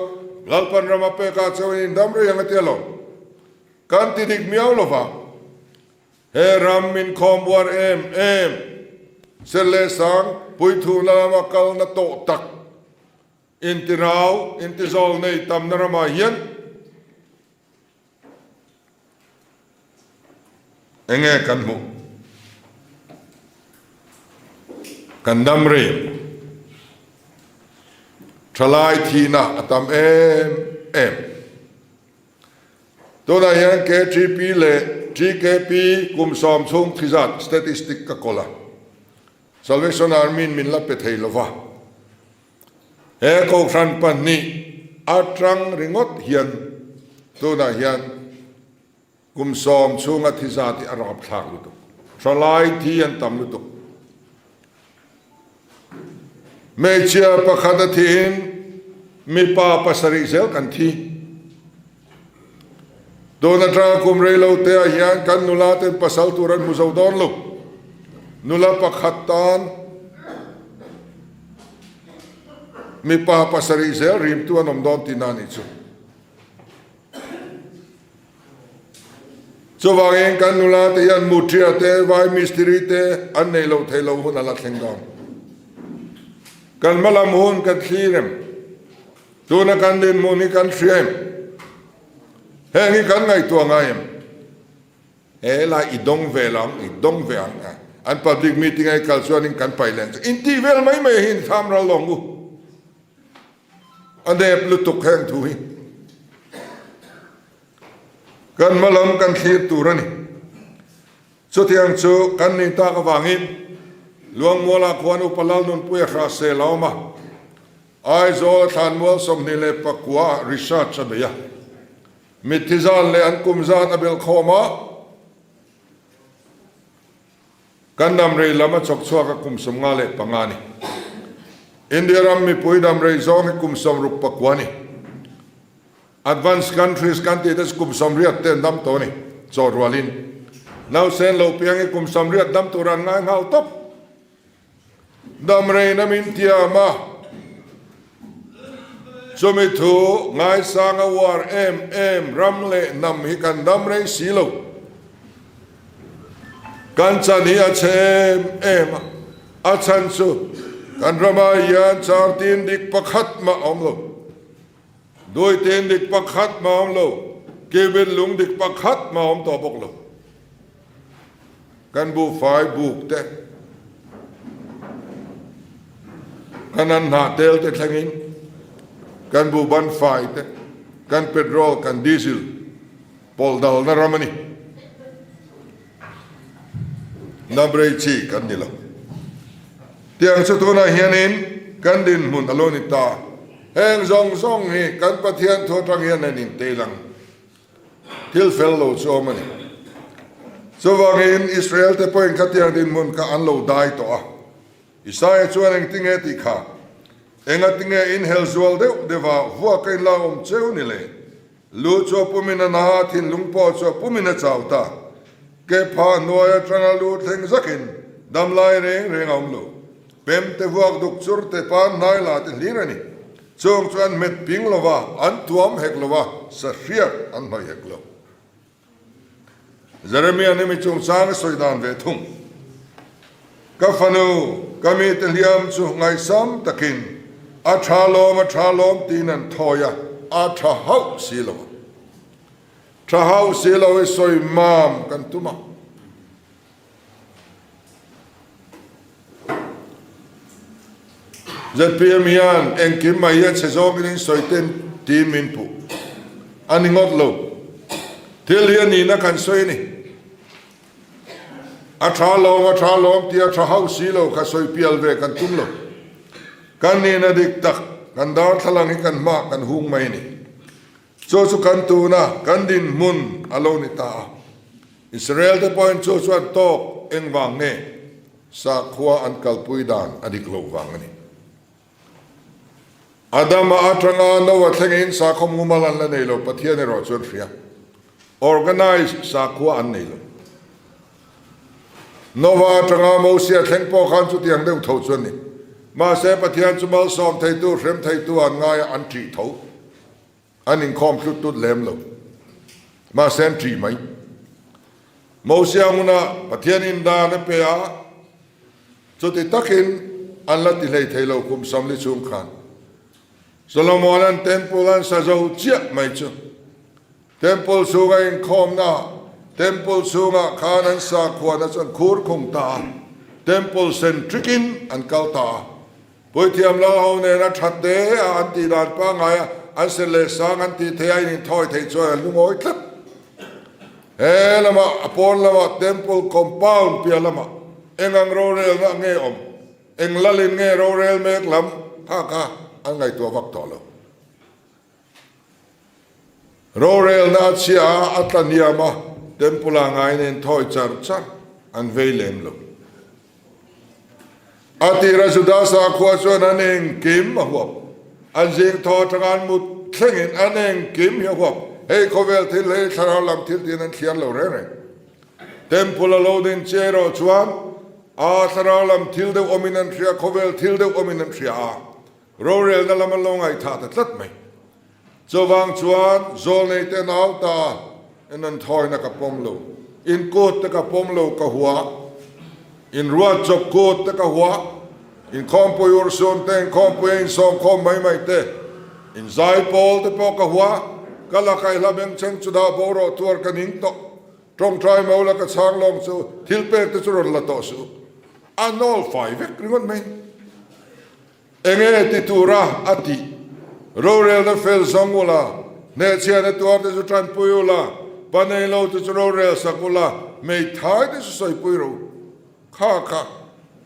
Lalpan rama pekah chauhin in dam rei ang a ti alawm. Kan ti dik miau lo va. He ram min khawm uar em em. Sel leh sang puithuna lama kalna tawh tak intirau, intizawl nei tamna ramah hian Enge kan hmuh? Kan dam reng. Thalai thihna a tam em em. Tunah hian KTP leh TKP kum sawm chhung thi zat statistic ka kawl a. Salvation Army in min la pe thei lova. He Kohhran pahnih atang ringawt hian tunah hian kum sawm chhunga thi zat hi a rapthlak lutuk. Thalai thi an tam lutuk. Hmeichhia pakhat a thihin mipa pasarih zel kan thi. Tun atanga kum rei lo te ah hian kan nula ten pasal tur an hmu zo dawn lo. Nula pakhat tan mipa pasarih zel rimtu an awm dawn tihna a nih chu. Chuvangin kan nula te hian mutria te, vai mistiri te an nei lo thei lo hun a la thleng dawn. Kan hmalam hun kan thlir em? Tuna kan dinhmun hi kan hria em? Heng hi kan ngaihtuah ngai em? He lai i dawng ve lo ang, i dawng ve ang a. An public meeting a i kal chuanin kan paih leh ang chu. Intih vel mai mai hi inthlam ral lo ang u. A nep lutuk heng thu hi. Kan hma lam kan thlir tur a ni. Chutiang chu kan nih tak avangin Luangmualah khuan Upa Lalnunpuia Hrahsel a awm a. Aizawl a thlanmual 29 ah research a bei a, mitthi zan leh an kum zan a belh khawm a, kan damrei lam a chawk chhuak a kum 55 a ni. India ram mipui damrei zawng hi kum 69 a ni. Advanced countries kan tih te chu kum 80 te an dam tawh a ni, chaw rualin. Nausen lo piang hi kum 80 dam tur an ngai nghal tawp. Damreina min tiam a, chumi thu ngaisang a uar em em ram leh hnam hi kan dam rei si lo. Kan chan hi a chhe em em a, a chhan chu kan ramah hian char tin dik pakhat mah a awm lo. Dui tin dik pakhat mah a awm lo, kibin lung dik pakhat mah a awm tawh bawk lo. Kan buhfai buk te, kan an hnah tel te thlengin, kan buhban fai te, kan petrol, kan diesel pawlh dalna ram a ni. Namrei chi kan ni lo. Tiang chu tunah hianin kan dinhmun a lo ni ta. Heng zawng zawng hi kan Pathian thu atang hian an intei lang. Thil fel lo chu awm a ni. Chuvangin Israel te pawhin khatiang dinhmun kha an lo dai tawh a. Isaia chuan engtinge tih kha? Engatinge in hel zual deuh deuha vuaka in la awm cheu ni le? Lu chu a pumin a na a, thinlung pawh chu a pumin a chau ta. Ke pha hnuai atanga lu thleng zakin damlai reng reng a awm lo. Pem te vuak duk chur te pan hnai la te hlir a ni. Chung chu an hmet ping lo va, an tuam hek lo va, sahriat an hnawih hek lo. Jeremia nih mi chungchang a sawi dan ve thung. Ka fanu, ka mite hliam chu ngaihsam takin a tha lawm, a tha lawm tiin an thawi a, a tha hauh si lo a. Tha hauh si lo i sawi mam kan tum a. Zpm hian engkim mai hi a chhe zawngin in sawi ten tiin min puh a ni ngawt lo. Thil hi a nihna kan sawi a ni. A tha lawm, a tha lawm tia tha hauh si lo kha sawi pial ve kan tum lo. Kan nihna dik tak, kan darthlalang hi kan hmah kan hung mai a ni. Chu chu kan tuna kan dinhmun a lo ni ta a. Israel te pawhin chu chu an tawk engvang nge sakhua an kalpui dan a dik loh vang a ni. Adama atanga Noah thlengin sakhaw mumal an la nei lo, Pathian erawh chuan hria. Organized sakhua an nei lo. Noah atanga Mosia thleng pawh khan chutiang deuh tho chu a ni. Mahse Pathian chu malsawm theitu, hrem theitu an ngai a, an ṭih tho. An inkhawm tlut tlut lem lo. Mahse an ṭih mai. Mosia hmunah Pathian indan a pe a, chuti takin an la ti hlei thei lo kum samli chhung khan. Solomon-a'n temple an sa zo chiah mai chu. Temple chhunga inkhawmna, Temple chhungah khan an sakhuana chu an khur khung ta a, Temple centric-in an kal ta a. Puithiam lal ho nena that te a an tih dan pangngai a, an sen leh sang an tih theih a in inthawi theih chuan an lungawi tlat. He lamah, a pawn lamah Temple compound piah lamah eng ang rorelna nge awm, eng lalin nge rorel mek lam kha kha an ngaihtuah vak tawh lo. Rorelna a chhia a, a tla hniam a, Temple ah ngaiin a inthawi char char, an vei lem lo. A tira Juda sakhua chuan an engkim a huap. An zing thaw atanga an mut thlengin an engkim hi a huap. Hei khawvel thil, hei thlarau lam thil tiin an thliar lo reng reng. Temple a lo din che erawh chuan a thlarau lam thil deuh awmin an hria, khawvel thil deuh awmin an hria a. Rorelna lam an lo ngaihthah ta tlat mai. Chuvang chuan zawlnei te nau ta in an thawina ka pawm lo, in kut te ka pawm lo ka hua, in ruat chawp kut te ka hua, in khawmpui urhsun te, in khawmpui a insawmkhawm mai mai te, in zaipawl te pawh ka hua, ka lakah i hla bengchheng chu dah bo rawh tuar ka ning tawh, tawngtai mo la ka chhang lawng chu thil pek te chu rawn la tawh suh. A nawl fai vek ringawt mai. Enge ti tura a tih? Rorelna fel zawng ula, hnehchhiahna tuarte chu tanpui ula, pa nei lo te chu rorel sak ula, hmeithai te chu sawipui rawh u. Kha kha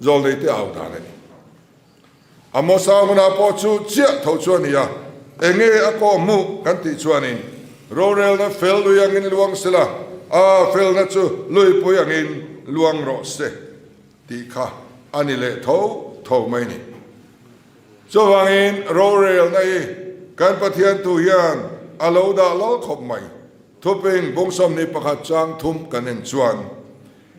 zawlnei te au dan a ni. Amosa hunah pawh chu chiah tho chu a ni a, enge a kawh hmuh kan tih chuanin rorelna fel lui angin luang sela, a felna chu luipui angin luang rawh se. Tih kha a ni leh tho tho mai ni. Chuvangin rorelna hi kan Pathian thu hian a lo dah lal khawp mai. Thuping bung 21 chang thum kan en chuan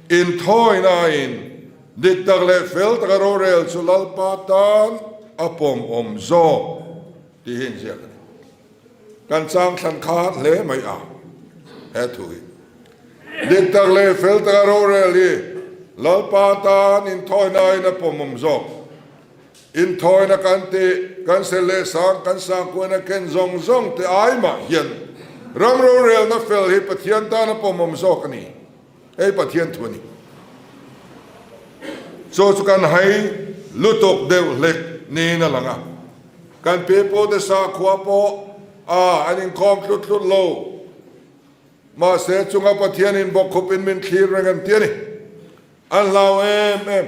inthawinain dik tak leh fel taka rorel chu Lalpa tan a pawmawm zawk tih hi inziak a ni. Kan chang thlan kha hle mai a he thu hi. Dik tak leh fel taka rorel hi Lalpa tan inthawinain a pawmawm zawk. Inthawina kan tih, kan sel leh sang, kan sangkuaina ken zawng zawng te ai mah hian ram rorelna fel hi Pathian tan a pawmawm zawk a ni. Hei Pathian thu a ni. Chu chu kan hai lutuk deuh hlek niin a lang a. Kan pipute sakhua pawh a an inkhawm tlut tlut lo. Mahse chunga Pathianin bawkkhupin min thlir reng an ti a ni. An hlau em em.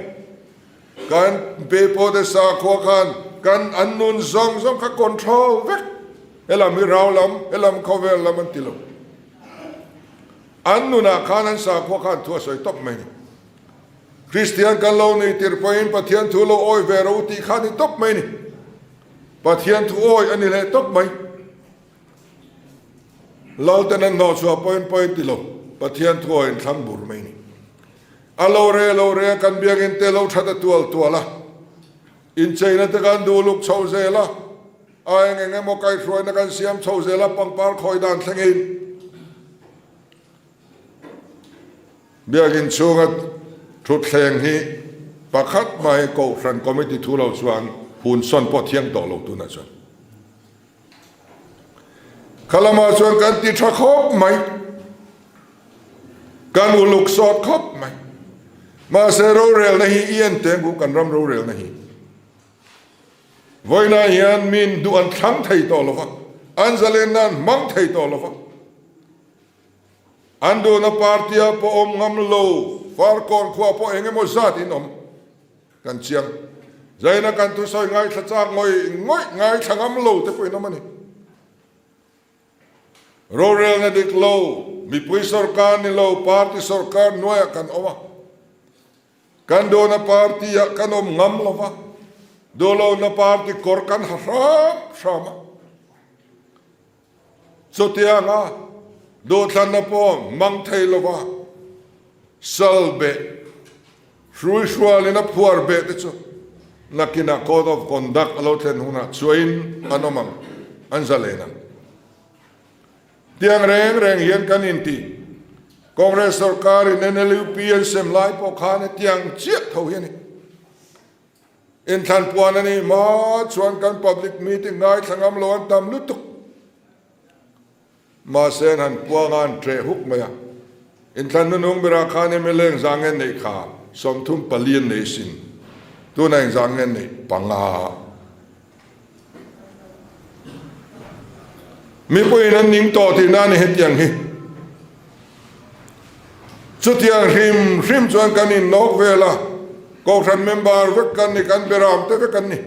Kan pipute sakhua khan kan an nun zawng zawng kha control vek. Helam hi rau lam, helam khawvel lam an ti lo. An nunah khan an sakhua khan thu a sawi tawp mai a ni. Kristian kan lo nei tir pawhin Pathian thu lo awi ve ro tih kha a ni tawp mai a ni. Pathian thu awi a ni leh tawp mai. Lalten an hnawhchhuah pawhin pawhin ti lo, Pathian thu awi inthlang bur mai a ni. A lo re lo re a kan biakinn te lo that a tual tual a, incheina te kan duh luk chho zel a, a eng eng emaw kaihhruaina kan siam chho zel a, pangpar khawi dan thlengin biakinn chhunga thutthleng hi pakhat mai Kohhran Committee thu lo chuan hun sawn pawh thiang tawh lo tunah chuan. Kha lamah chuan kan ti tha khawp mai, kan uluk sawt khawp mai. Mahse rorelna hi i en teng ku kan ram rorelna hi. Vawiinah hian min duh an thlang thei tawh lo va, an zalenna an hmang thei tawh lo va. An duhna party-ah pawh awm ngam lo, Farkawn khuaah pawh eng emaw zat in awm. Kan chiang. Zaina kan thusawi ngaithla chak ngawih ngawih ngaithla ngam lo te pawhin awm a ni. Rorelna dik lo, mipui sorkar ni lo, party sorkar hnuaiah kan awm a. Kan duhna party ah kan awm ngam lo va, duhlohna party kawr kan ha hram hram a. Chutianga duhthlanna pawh hmang thei lova sal beh, hruihrualin a phuar beh te chu nakinah Code of Conduct a lo thlen hunah chuain an awm ang, an zalen ang. Tiang reng reng hian kan inti. Congress sorkarin NLUP an sem lai pawh khan hetiang chiah tho hi a ni. Inthlan puan a nih hma chuan kan public meeting ngaithla ngam lo an tam lutuk. Mahse an han puang a, an ṭeh huk mai a. Inthlan nunung berah khan mla engzah nge neih kha 34 an nei sin. Tunah engzah nge neih panga. Mipuiin an ning tawh tihna a ni hetiang hi. Chutiang hrim hrim chuan kan innawk vel a, Kohhran member vek kan ni, kan beram te vek an ni.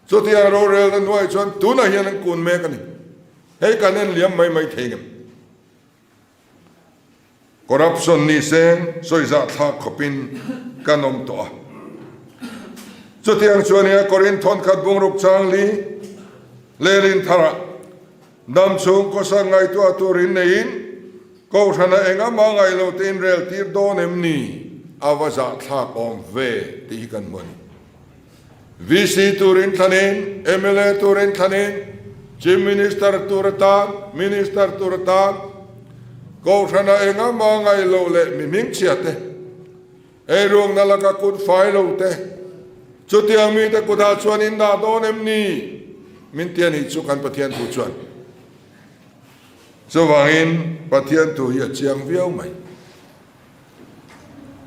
Chutiang rorelna hnuaiah chuan tunah hian an kun mek a ni. Hei kan en liam mai mai thei ngem. Corruption ni seng sawi thlak khawpin kan awm tawh a. Chutiang chuan nia Korinth thawnkhat bungruk chang li lelin tharah dam chhung khawsak ngaihtuah turin neiin Kohhrana eng ama ngaih lo te inrel tir dawn em ni? A va zahthlak awm ve tih hi kan hmu a ni. VC turin thlanin, mla turin thlanin, Chief Minister tur atan, Minister tur atan, Kohhrana eng ama ngaih loh leh mi hmingchhia te, eirungna laka kut fai lo te, chutiang mite kutah chuan in dah dawn em ni? Min ti a nih chu kan Pathian thu chuan. Chuvangin Pathian thu hi a chiang viau mai.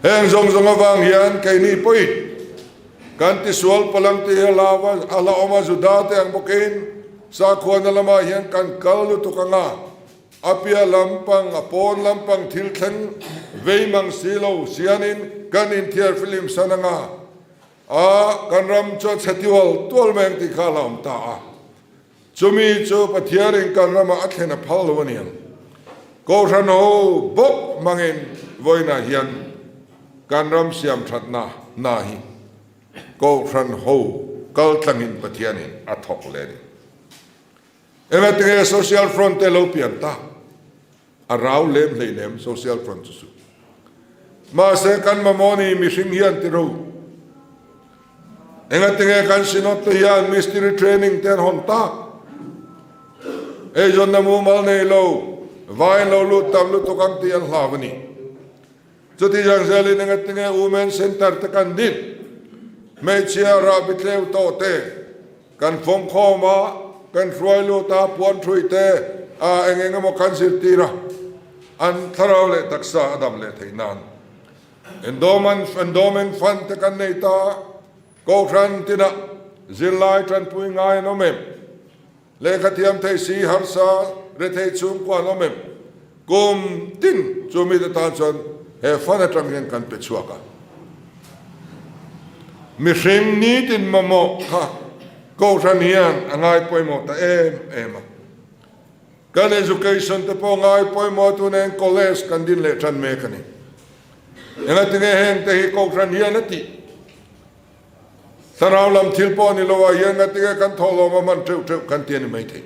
Heng zawng zawng avang hian keini pawhin kan tisual palang tih hi a la awm a, Juda te ang bawkin sakhuana lamah hian kan kal lutuk ang a, a piah lampang, a pawn lampang thil thleng vei mang si lo sianin kan inthiar filim san ang a, a kan ram chu a chhe tual tual mai ang tih kha a la awm ta a. Chumi chu Pathianin kan ramah a thlen a phal lo a niang. Kohhran ho bawk hmangin vawiinah hian kan ram siam thatna hna hi Kohhran ho kal tlangin Pathianin a thawk leh a ni. Engatinge Social Front te lo pian ta? A rau lem hleinem Social Front chu chu. Mahse kan mamawh ni mihring hian ti ro. Engatinge kan Synod te hian Mystery Training te an hawn tak? Eizawnna mumal nei lo, vain lo lut tam lutuk ang tih an hlau a ni. Chuti zang zelin engatinge Women Centre te kan din? Hmeichhia rahbi tleu tawh te kan fawmkhawm a, kan hruai lut a, puan thui te a eng eng emaw kan zirtir a, an thlarau leh taksa a dam leh theih nan. Endowment Endowment Fund te kan nei ta, Kohhran tinah zirlai tanpui ngai an awm em? Lehkha thiam thei si harsa rethei chhungkua an awm em? Kum tin chu mite tan chuan he fund atang hian kan pe chhuak a. Mihring nitin mamawh kha Kohhran hian a ngai pawimawh ta em em a. Kan education te pawh ngai pawimawh tu nen college kan din leh tan mek a ni. Engatinge heng te hi Kohhran hian a tih? Thlarau lam thil pawh ni lo ah hian ngatinge kan thawhlawm a hman teuh teuh kan ti a ni maithei.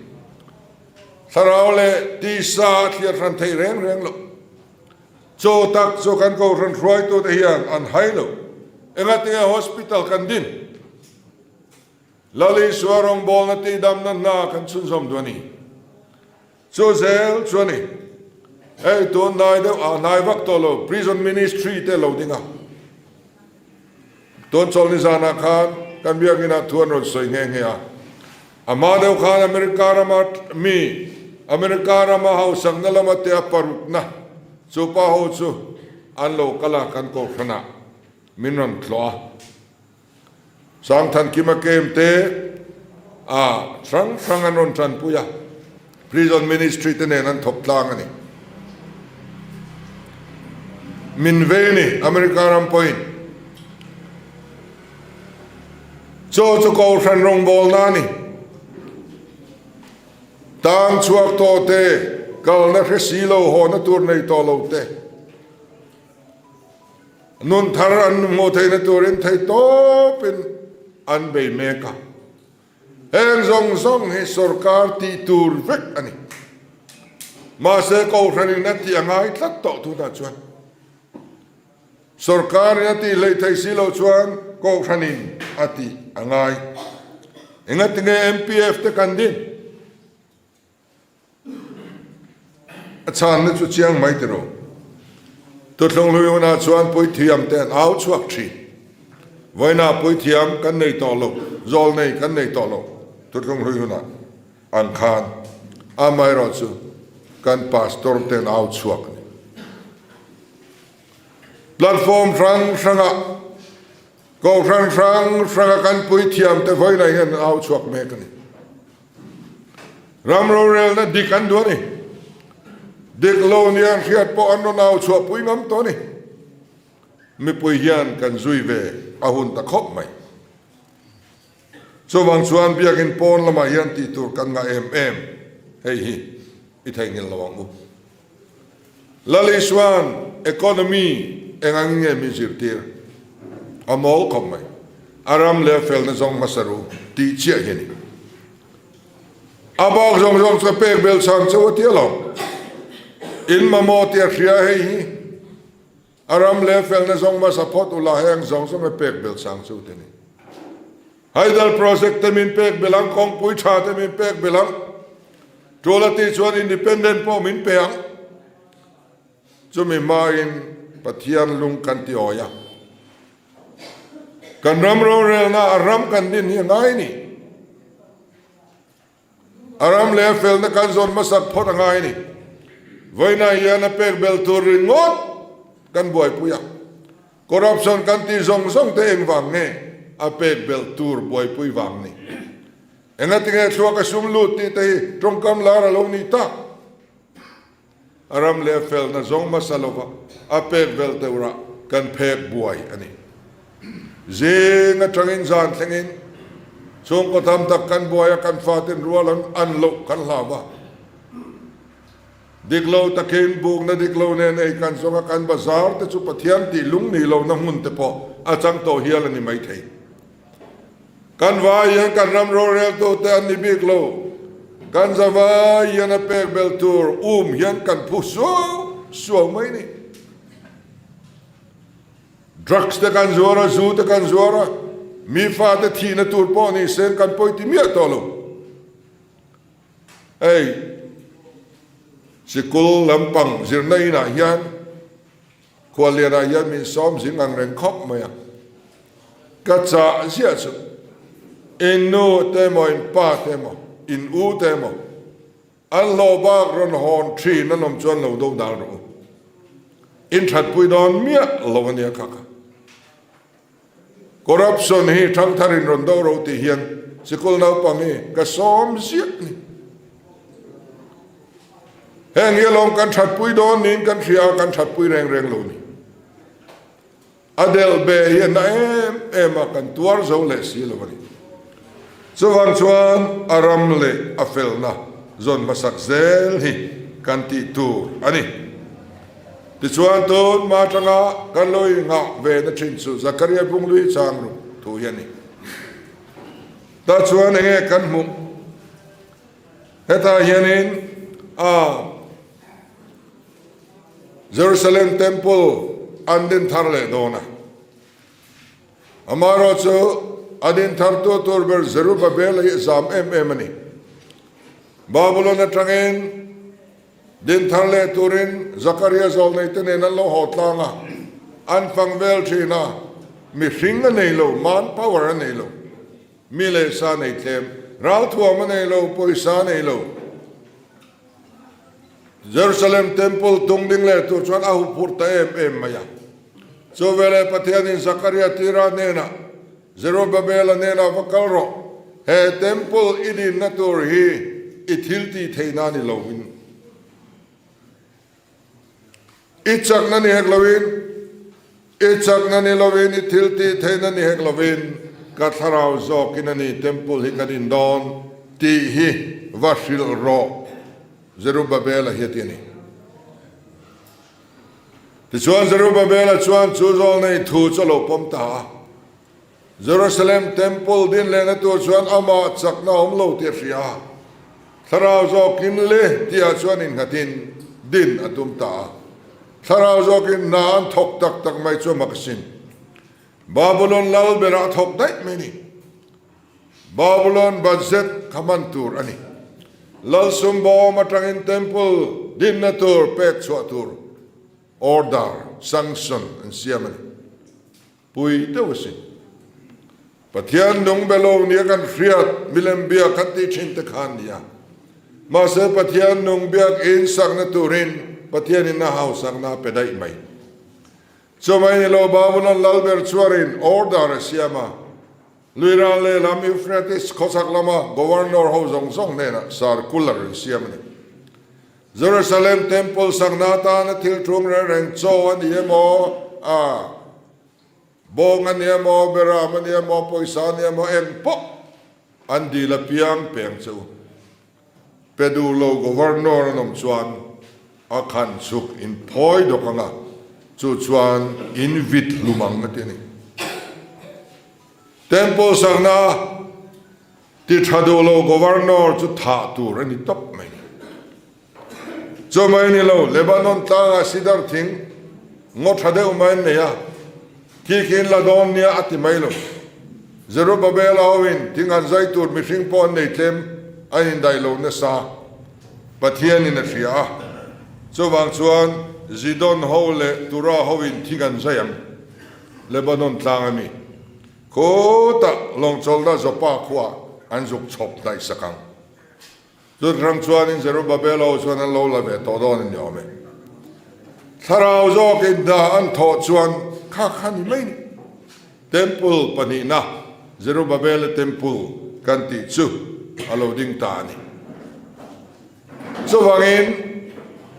Thlarau leh tisa a thliar hran thei reng reng lo. Chaw tak chu kan Kohhran hruaitute hian an hai lo. Engatinge hospital kan din? Lal Isua rawngbawlna tihdamna hna kan chhunzawm duh a ni. Chu zel chu a ni. Hei tun hnai deuh ah hnai vak tawh lo Prison Ministry te lo ding a. Tun chawlhni zanah khan kan biakinn ah thu an rawn sawi nghe nghe a. A hma deuh khan America rama mi, America rama hausakna lama te a parukna chu pa ho chu an lo kal a, kan kohhranah min rawn tlawh a. Sangthankima kem te a hrang hrang an rawn tanpui a, Prison Ministry te nen an thawk tlang a ni. Min vei ni America ram pawhin chaw chu kohhran rawngbawlna a ni. Tang chhuak tawh te, kalna hre si lo, hawhna tur nei tawh lo te. Nun thar an hmuh theihna turin theihtawpin an bei mek a. Heng zawng zawng hi sorkar tih tur vek a ni. Mahse Kohhranin a tih a ngai tlat tawh tunah chuan. Sorkarin a tih hleih theih si loh chuan Kohhranin a tih a ngai. Engatinge MPF te kan din? A chhanna chu chiang mai ti rawh. Thuthlung hlui hunah chuan puithiam te an au chhuak thin. Vawiinah puithiam kan nei tawh lo, zawl nei kan nei tawh lo thuthlung hlui hunah ang khan amaherawh chu kan pastor te an au chhuak a ni. Platform hrang hrangah Kohhran hrang hranga kan puithiam te vawiinah hian an au chhuak mek a ni. Ram rorelna dik an duh a ni. Dik lo nia an hriat pawh an rawn au chhuah pui ngam tawh a ni. Mipui hian kan zui ve a hun ta khawp mai. Chuvang chuan biakin pawn lamah hian tih tur kan ngah em em hei hi i theihnghilh lo ang u. Lal Isua'n economy eng angin nge min zirtir? A mawl khawp mai. A ram leh a felna zawng hmasa ru tih chiah hi a ni. A bak zawng zawng chu a pek bel chang chauh a ti alawm. In mamawh tih a hria hei hi. A ram leh a felna zawng hmasa phawt ula heng zawng zawng a pek bel chang chauh te ni. Hydel project te min pek bel ang, kawngpui tha te min pek bel ang, tul a tih chuan independent pawh min pe ang. Chumi hmain Pathian lung kan ti awi a. Kan ram rorelna a ram kan din hi a ngai ni. A ram leh a felna kan zawn hmasak phawt a ngai ni. Vawiinah hian a pek bel tur ringawt kan buaipui a. Corruption kan tih zawng zawng te engvang nge a pek bel tur buaipui vang ni. Engatinge thluak a sum lut tih te hi tawngkam lar a lo ni tak. A ram leh a felna zawng hmasa lova a pek vel tura kan phek buai a ni. Zing atangin zan thlengin chhungkaw tam tak kan buai a, kan faten rual an an loh kan hlau a. Dik lo takin bukna dik lo nen ei kan zawng a, kan bazar te chu Pathian tih lung ni lohna hmun te pawh a chang tawh hial a ni maithei. Kan vai hian kan ram roreltute an ni bik lo. Kan zavai hian a pek bel tur um hian kan phu suau suau mai ni. Drugs te kan zuar a, zu te kan zuar a, mi fate thihna tur pawh ni se kan pawi ti miah tawh lo. Hei sikul lampang zirna inah hian Khuallianah hian min sawm zing ang reng khawp mai a, ka chah ziah chu in nu te emaw in pa te emaw in u te emaw an hlawh bak rawn hawn thin an awm chuan lo do dal rawh u, in thatpui dawn miah lo a nia kha kha. Corruption hi thangthar in rawn do ro tih hian sikul naupang hi ka sawm ziah ni. Heng hi alawm kan thatpui dawn niin kan hria a, kan thatpui reng reng lo ni. A delh be hi a na em em a, kan tuar zo leh si lo a ni. Chuvang chuan a ram leh a felna zawn hmasak zel hi kan tih tur a ni. Tichuan tun hma atanga kan lo inghah ve na thin chu Zakaria Bunglui chang ruk thu hi a ni. Tah chuan enge kan hmuh? Hetah hianin a Jerusalem Temple an din thar leh dawn a. Amaherawhchu, a din thartu tur ber Zerubbabel hi a zam em em a ni. Babylon atangin din thar leh turin Zakaria zawlneite nen an lo haw tlang a, an fang vel thin a, mihring a nei lo, man power a nei lo, mi leh sa nei tlem, ralthuam a nei lo, pawisa a nei lo. Jerusalem Temple tung ding leh tur chuan a huphurh ta em em mai a. Chu veleh Pathianin Zakaria tira hnenah, Zerubbabela hnenah va kal rawh, he Temple i dinna tur hi i thil tih theihna ni loin, i chakna ni hek loin, I chakna ni lovin, i thil tih theihna ni hek lovin, ka thlarau zawkin a ni temple hi ka din dawn tih hi va hrilh rawh, Zerubbabel-a hi a ti a ni. Tichuan Zerubbabel-a chuan chu zawlnei thu chu a lo pawm ta a. Jerusalem Temple din lehna tur chuan amah chakna a awm lo tih a hria a, thlarau zawkin le tihah chuan innghatin din a tum ta a. Thlarau zawkin hna an thawk tak tak mai chu a mak asin. Babulon lal berah a thawk daih mai a ni. Babulon budget kha hman tur a ni. Lal sumbawm atangin Temple dinna tur pek chhuah tur order, sanction, an siam a ni. Pui deuh asin. Pathian nung be lo nia kan hriat milem biak kan tih thin te khan nia. Mahse Pathian nung biak in sakna turin Pathian in a hausakna a pe daih mai. Chumai ni lo Babulon lalber chuarin order a siam a, Luiral lehlam Euphrates khawchhak lama governor ho zawng zawng hnenah circular an siam a ni. Jerusalem Temple sakna atana thil thum reng reng chaw a ni emaw, a bawng a ni emaw, beram a ni emaw, pawisa a ni emaw, eng pawh an dil apiang peng che u. Pe duh lo Governor an awm chuan a khan chhuk in phawi dawk ang a, chu chuan in vit hlum ang a ti a ni. Temple sakna Ti tha duh lo Governor chu thah tur a ni tawp mai. Chu mai ni lo, Lebanon tlangah sidar thing ngaw tha deuh mai an nei a, khi khi in la dawn nia a ti mai lo. Zerubbabel a hoin thing han zai tur mihring pawh an nei tlem, an indaih lo nasa. Pathianin a hria a, chuvang chuan Zidon ho leh Tura hoin thing an zai ang, Lebanon tlang a mi. Khutah lawngchawlhna Joppa khua an zuk chhawp hnaih sak ang. Chut ram chuanin Zerubbabel ho chuan an lo la ve tawh dawn a ni awm e. Thlarau zawkin hna an thawh chuan kha kha ni mai ni. Temple pahnihna Zerubbabela Temple kan tih chu a lo ding ta a ni. Chuvangin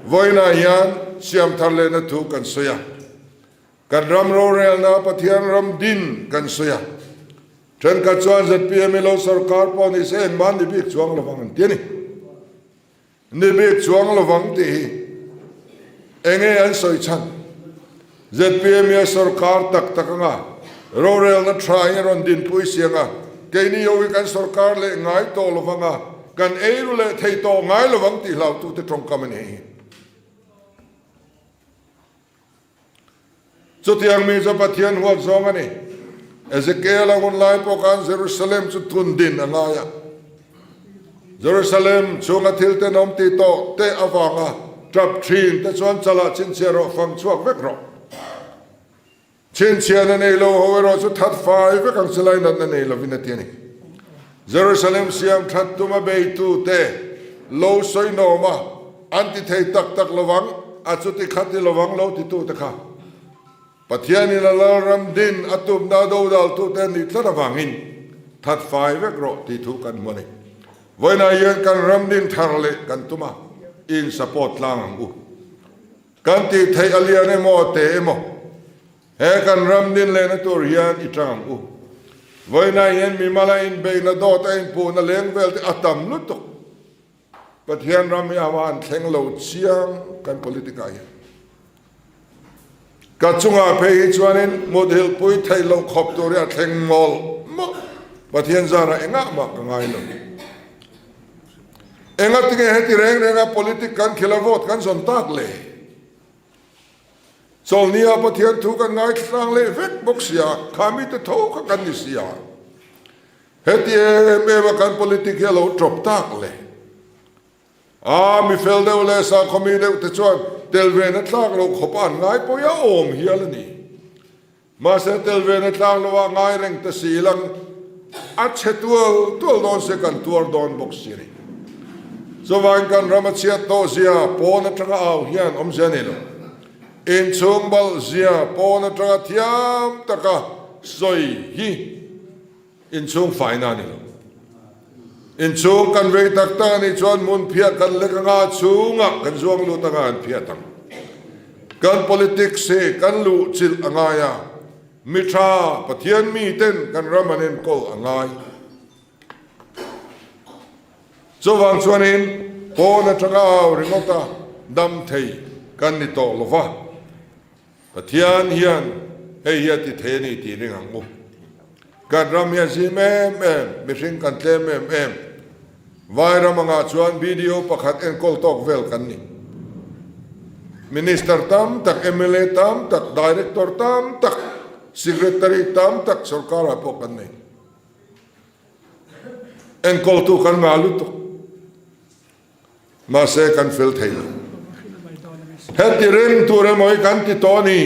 vawiinah hian siamthar lehna thu kan sawi a. Kan ram rorelna Pathian ram din kan sawi a, thenkhat chuan zpm i lo sorkar pawh ni se engmah ni bik chuang lovang an ti a ni. Ni bik chuang lovang tih hi enge an sawi chhan? Zpm i a sorkar tak tak anga rorelna tha hi a rawn dinpui si anga keini ho hi kan sorkar leh ngai tawh lovang a, kan eiru leh thei tawh ngai lovang tih hlautute tawngkam a ni hei hi. Chutiang mi chu Pathian huat zawng a ni. Ezekiel-a hun lai pawh khan Jerusalem chu thun din a ngai a. Jerusalem chhunga thil tenawm tih tawh te avanga tap thin te chuan chalah chhinchhiah rawh, fang chhuak vek rawh. Chhinchhiahna nei lo ho erawh chu that fai vek ang che lainatna nei lovin a ti a ni. Jerusalem siam that tuma beitute lo sawi nawm a, an ti thei tak tak lovang, a chuti kha ti lovang lo titute kha Pathianin a Lalram din a tumna dodaltute an nih tlat avangin that fai vek rawh tih thu kan hmu a ni. Vawiinah hian kan ram din thar leh kan tum a, in support tlang ang u. Kan tih theih a lian emaw a te emaw. He kan ram din lehna tur hian i tang ang u. Vawiinah hian mimal a inbeihna dawt a inpuhna leng vel te a tam lutuk. Pathian ram hi ama an thleng lo chiang kan politic ah hian. Ka chungah phei hi chuanin muthilh pui theih loh khawp tur hi a thleng mawlh mawlh. Pathian zarah engah mah ka ngai lo. Engatinge heti reng renga politic kan khel a vote kan zawn tak le? Chawlhnia Pathian thu kan ngaithlang leh vek bawk sia, kha mite tho kha kan ni sia. Heti em em a kan politic hi a lo tawp tak le. A mi fel deuh leh sakhaw mi deuh te chuan tel ve na tlak loh khawp a an ngai pawh a awm hial a ni. Mahse tel ve na tlak loh ah ngai reng ta si lang a chhe tual tual dawn se kan tuar dawn bawk si a ni. Chuvangin kan ram a chhiat tawh zia pawn atanga au hian awmzia a nei lo. Inchhung balh zia pawn atanga thiam taka sawi hi Inchhung faina a ni lo. Inchhung kan vei tak tak a nih chuan hmun phiah kan lek anga chhungah kan zuang lut anga an phiat ang. Kan politics hi kan luh chilh a ngai a, mi tha Pathian mi ten kan ram an enkawl a ngai. Chuvang chuanin pawn atanga au ringawt a dam thei kan ni tawh lo va. Pathian hian hei hi a ti thei a ni tih ring ang u. Kan ram hi a zim em em, mihring kan tlem em em. Vai ram angah chuan BDO pakhat enkawl tawk vel kan ni. Minister tam tak, mla tam tak, Director tam tak, Secretary tam tak sorkarah pawh kan nei. Enkawltu kan ngah lutuk. Mahse kan fel thei lo. Heti reng tur emaw hi kan ti tawh a ni.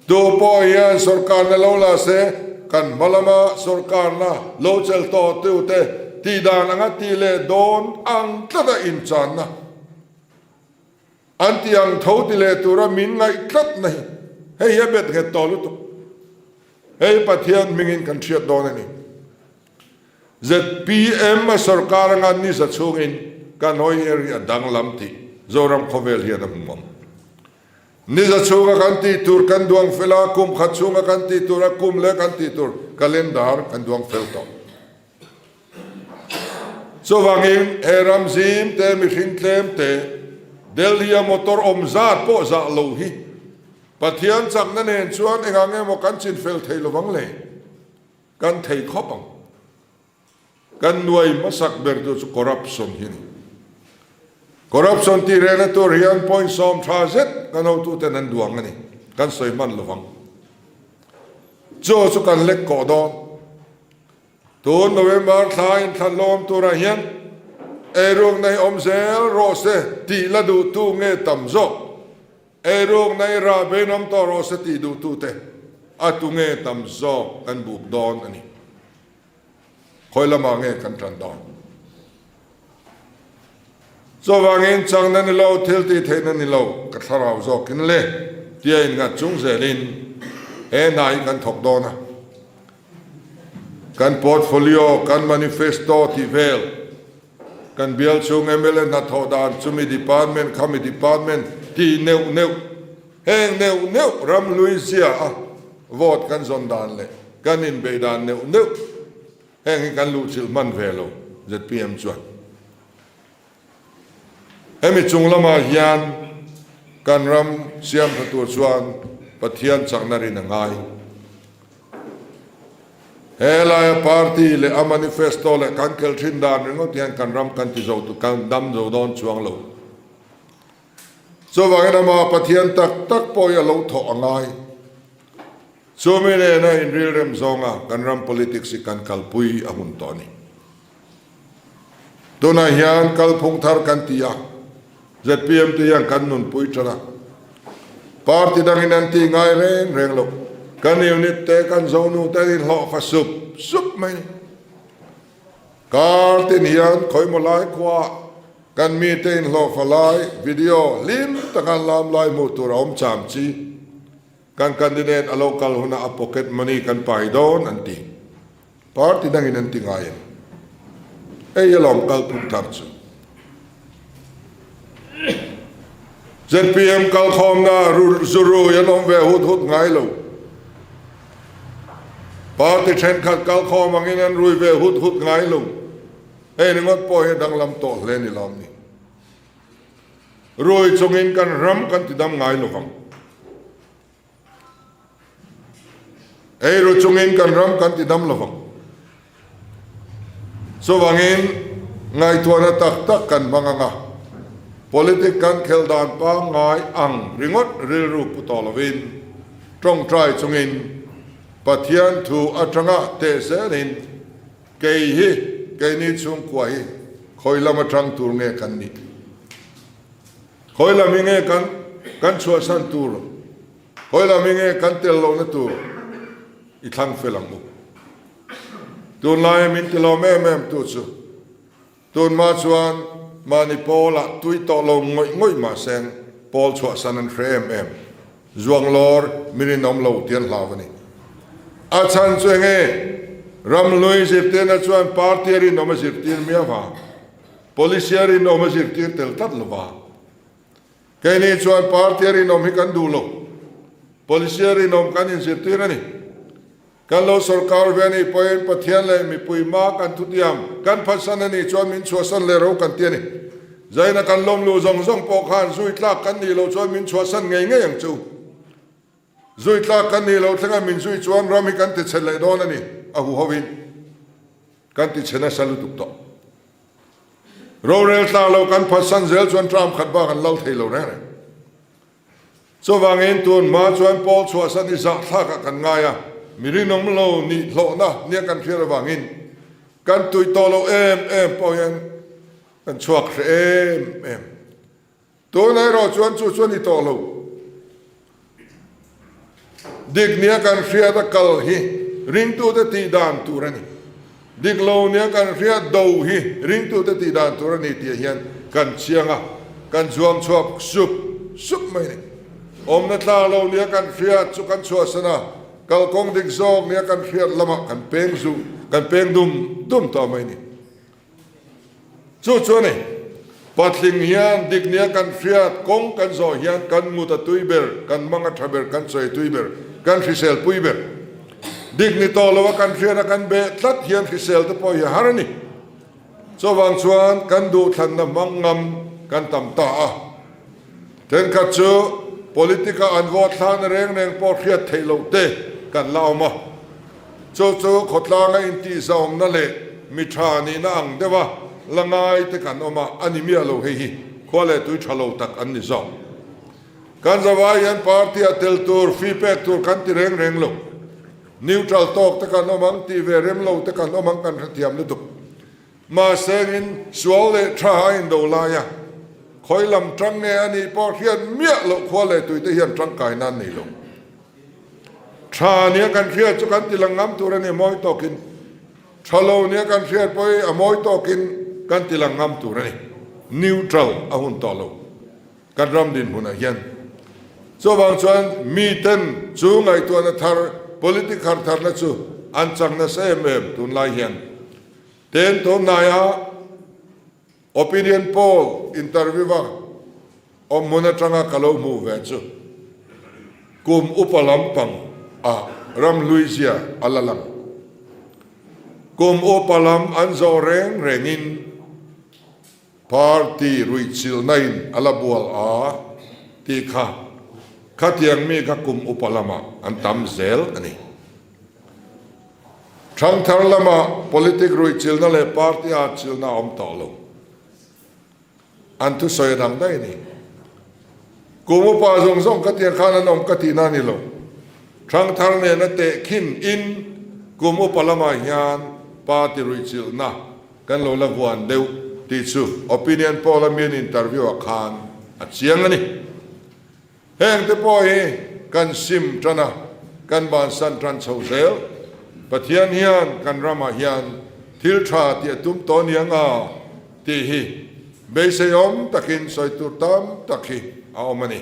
Tu pawh hian sorkarna lo la se, kan hma lama sorkarna lo chel tawh tute tih dan anga tih leh dawn ang tlata inchanna an tih ang tho ti leh tura min ngaih tlatna hi hei hi a bet nghet tawh lutuk. Hei Pathian hmingin kan hriat dawn a ni. Zpm a sorkar anga ni za chhungin kan hawi eri a danglam tih Zoram khawvel hian a hmu ang. Ni za chhunga kan tih tur kan duang fel a, kum khat chhunga kan tih tur a kum leh kan tih tur calendar kan duang fel tawh. Chuvangin he ram zim te mihring tlem te Delhi a motor awm zat pawh zah lo hi Pathian chakna nen chuan engah nge maw kan chinfel thei lovang le? Kan thei khawp ang. Kan nuai hmasak ber tur chu corruption hi a ni. Corruption tih rehna tur hian point 10 zet kan hotuten an duang a ni. Kan sawi hman lovang. Chu chu kan lek kawh dawn. Tun November thla inthlan lawm turah hian eirukna hi awm zel rawh se tih la duhtu nge tam zawk? Eiruk na i rah beinawm tawh rawh se tih duhtute a tu nge tam zawk kan buk dawn a ni. Khawi lamah nge kan tan dawn? Chuvangin changna ni lo, thil tih theihna ni lo, ka thlarau zawkin le tia innghat chung zelin he hna hi kan thawk dawn a. Kan portfolio, kan manifesto tih vel Kan bial chhung mla hnathawh dan chumi department khami department tih neuh neuh, heng neuh neuh ram hlui zia a vote kan zawn dan leh kan inbeih dan neuh neuh heng hi kan luhchilh hman ve lo zpm chuan. Hemi chung lamah hian kan ram siam tha tur chuan Pathian chakna rin a ngai. He laia party leh a manifesto leh kan khelh thin dan ringawt hian kan ram kan ti zo kan dam zo dawn chuang lo. Chuvangin amah Pathian tak tak pawh hi a lo thawh a ngai. Chumi nena inrilrem zawnga kan ram politics hi kan kalpui a hun tawh a ni. Tunah hian kalphung thar kan ti a, zpm te hian kan nunpui tan a. Party dangin an tih ngai reng reng lo. Kan unit te, kan zonu te an inhlawh fa sup sup mai. Kar tin hian khawimaw lai khuaah kan mite inhlawh fa lai video hlim taka an lam lai hmuh tur a awm cham chi. Kan candidate a lo kal hunah a pocket money kan pai dawn an ti. Party dangin an ti ngai em? Hei alawm kalphung thar chu. Zpm kalkhawmna zu rui an awm ve hut hut ngai lo. Party thenkhat kalkhawm angin an rui ve hut hut ngai lo. Hei ringawt pawh hi a danglam tawh hle ni lawm ni. Rui chungin kan ram kan tidam ngai lo vang. Eiru chungin kan ram kan ti dam lovang. Chuvangin ngaihtuahna tak tak kan hmang ang a, politic kan khelh dan pangngai ang ringawt rilru pu tawh lovin tawngtai chungin Pathian thu atanga teh zelin kei hi keini chhungkua hi khawi lam atang tur nge kan nih? Khawi lam hi nge kan kan chhuahsan tur? Khawi lam hi nge kan tel lohna tur i thlang fel ang u? Tunlaia min ti lawm em em tu chu tunhma chuan mahni pawlah tui tawh lo ngawih ngawih mahse pawl chhuahsan an hre em em. Zuanglawr min inawm lo tih an hlau a ni. A chhan chu enge? Ramhlui zirtirna chuan party a rinawm a zirtir miau a. Policy a rinawm a zirtir tel tlat lo va. Keini chuan party a rinawm hi kan duh lo. Policy a rinawm kan inzirtir a ni. Kan lo sorkar ve a nih pawhin Pathian leh mipui hma kan thutiam kan phatsan a nih chuan min chhuahsan leh ro kan ti a ni. Zaina kan lawm luh zawng zawng pawh khan zui tlak kan nih loh chuan min chhuahsan ngei ngei ang chu. Zui tlak kan nih loh thlenga min zui chuan ram hi kan ti chhe leh dawn a ni, a huho in. Kan ti chhe nasa lutuk tawh. Rorel tlak lo kan phatsan zel chuan term khat bak an lal thei lo reng reng. Chuvangin tun hma chuan Paul chhuahsan i zahthlakah kan ngai a, mi rinawm lo nih hlawhna nia kan hriat avangin kan tui tawh lo em em pawh hian kan chhuak hre em em. Tunah erawh chuan chu chu a ni tawh lo. Dik nia kan hriat a kal hi ringtute tih dan tur a ni. Dik lo nia kan hriat do hi ringtute tih dan tur a ni tih hian kan chiang a, kan zuang chhuak sup sup mai a ni. Awmna tlak lo nia kan hriat chu kan chhuahsan a, kalkawng dik zawk nia kan hriat lamah kan peng zu, kan peng dum dum tawh mai a ni. Chu chu a ni. Patling hian dik nia kan hriat, kawng kan zawh hian kan mut a tui ber, kan mang a tha ber, kan sawi a tui ber, kan hrisel pui ber. Dik ni tawh lo a kan hriat a kan beh tlat hian hrisel te pawh hi a har a ni. Chuvang chuan kan duhthlanna hmang ngam kan tam ta a. Thenkhat chu politic-a an vote thlakna reng reng pawh hriat theih loh te kan la awm a. Chu chu khawtlanga intihzawmna leh mi tha nihna ang deuha la ngai te kan awm a, a ni miah lo hei hi khua leh tui tha lo tak an ni zawk. Kan zavai hian party-ah tel tur, fee pek tur kan ti reng reng lo. Neutral tawk te kan awm ang, tih ve rem lo te kan awm ang kan hrethiam lutuk. Mahsengin sual leh tha a indo lai a, khawi lam tang nge a nih pawh hriat miah loh khua leh tuite hian tangkai nan nei lo. Tha nia kan hriat chu kan ti lang ngam tur a ni mawi tawkin, tha lo nia kan hriat pawh hi a mawi tawkin kan ti lang ngam tur a ni. Neutral a hun tawh lo kan ram dinhmunah hian. Chuvang chuan miten chu ngaihtuahna thar, politic har tharna chu an chang nasa em em tunlai hian. Ten tunhnaia Opinion poll interview-a awm hmun atanga ka lo hmuh ve chu kum upa lampang ah ramhlui zia a la lang. Kum upa lam an zawh reng rengin party ruihchilhna in a la bual a tih kha khatiang mi kha kum upa lamah an tam zel a ni. Thangthar lama politic ruihchilhna leh party atchilhna a awm tawh lo. An thusawi a dang daih a ni. Kum upa zawng zawng ka tiang khan an awm ka tihna a ni lo. Thangthar nena tehkhin in kum upa lamah hian party ruihchilhna kan lo la vuan deuh tih chu opinion poll a mi an interview ah khan a chiang a ni. Heng te pawh hi kan sim tan a, kan bansan tan chho zel. Pathian hian kan ramah hian thil tha tih a tum tawh nia nga tih hi beiseiawm takin sawi tur tam tak hi a awm a ni.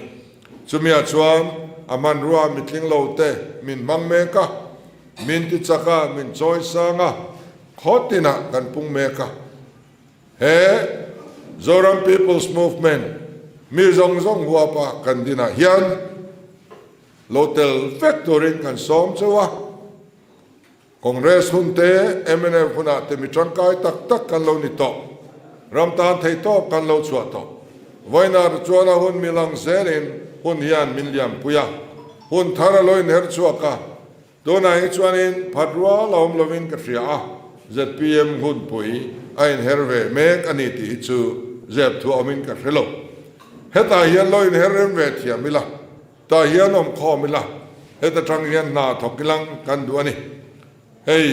Chumiah chuan a hmanrua mitling lo te min hmang mek a, min ti chak a, min chawi sang a, khaw tinah kan pung mek a. He Zoram People's Movement. Mi zawng zawng huapa kan dinah hian lo tel vek turin kan sawm cheu a. Congress hun te, mnf hunah te mi tangkai tak tak kan lo ni tawh. Ram tan thei tawp kan lo chhuah tawh. Vawiinah chuan a hun mi lang zelin hun hian min liampui a, hun thar a lo inher chhuak a. Tunah hi chuanin phat rual a awm lovin ka hria a, zpm hunpui a inher ve mek a ni tih hi chu zep thu awmin ka hre lo. Hetah hian lo inher rem ve thiam ila, tah hian awm khawm ila, heta tang hian hna thawk ilang kan duh a ni. Hei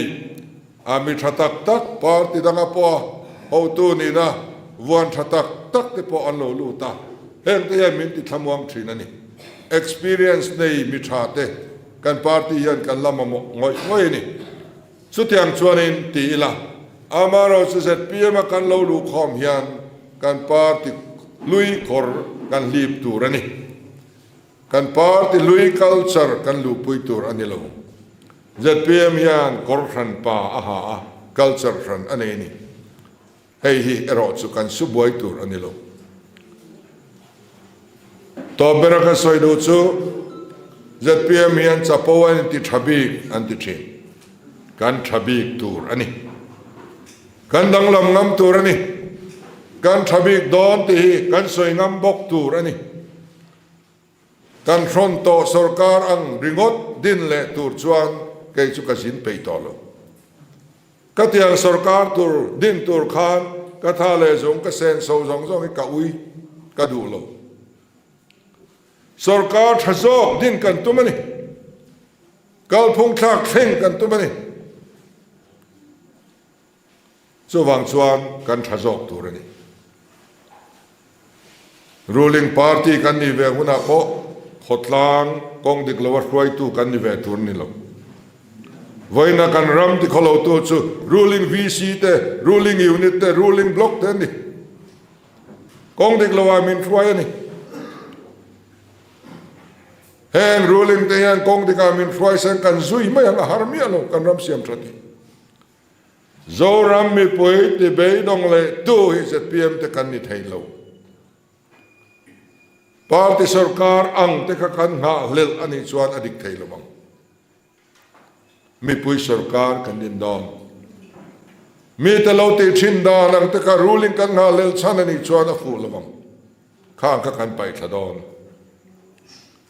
a mi tha tak tak party danga pawha hotu nihna vuan tha tak tak te pawh an lo lut a, hengte hian min ti thlamuang thin a ni. Experience nei mi tha te Kan party hian kan la mamawh ngawih ngawih a ni. Chutiang chuanin ti ila, amaherawhchu zpm a kan lo luh khawm hian kan party hlui kawr kan hlip tur a ni. Kan party hlui culture kan luhpui tur a ni lo. Zpm hian kawr hran pa a ha a, culture hran a nei a ni. Hei hi erawh chu kan su buai tur a ni lo. Tawp bera ka sawi duh chu zpm hian chapo an inti tha bik an ti thin. Kan tha bik tur a ni. Kan danglam ngam tur a ni. Kan tha bik dawn tih hi kan sawi ngam bawk tur a ni. Kan hrawn tawh sorkar ang ringawt din leh tur chuan kei chu ka zin peih tawh lo. Ka tiang sorkar tur din tur khan ka tha leh zung ka sen so zawng zawng hi ka ui ka duh lo. Sorkar tha zawk din kan tum a ni. Kalphung thlak thleng kan tum a ni. Chuvang chuan kan tha zawk tur a ni. Ruling party kan nih ve hunah pawh khawtlang kawng dik loa hruaitu kan ni ve tur a ni lo. Vawiina kan ram tikhawlotu chu ruling VC te, ruling unit te, ruling block te an ni. Kawng dik loah min hruai a ni. Heng ruling te hian kawng dikah min hruai sen kan zui mai ang a har miah lo kan ram siam that hi. Zoram mipui ti beidawng leh tu hi zpm te kan ni thei lo. Party sorkar ang te kha kan nghah hlelh a nih chuan a dik thei lo ang. Mipui sorkar kan din dawn. Mite lo tih thin dan ang te kha ruling kan nghah hlelh chhan a nih chuan a fuh lo ang. Khang kha kan paih thla dawn.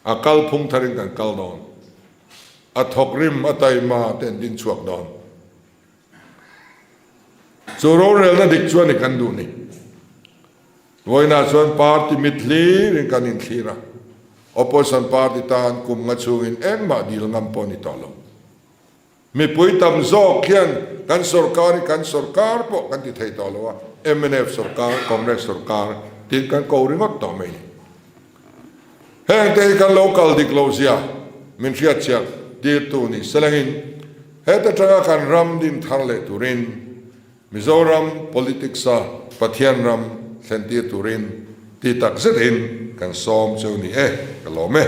A kal phung tharin kan kal dawn. A thawk rim a taima te an ding chhuak dawn. Chu rorelna dik chuan i kan duh ni. Vawiinah chuan party mit hlirin kan inthlir a, opposition party tan kum nga chhungin engmah dil ngam pawh a ni tawh lo. Mipui tam zawk hian kan sorkar hi kan sorkar pawh kan ti thei tawh lo a, mnf sorkar, Congress sorkar tiin kan ko ringawt tawh mai ni. Heng te hi kan lo kal dik lo zia min hriatchhiah tirtu ni selangin heta tanga kan ram din thar leh turin Mizoram politics a Pathian ram thlen tir turin ti tak zetin kan sawm cheu ni e, ka lawm e.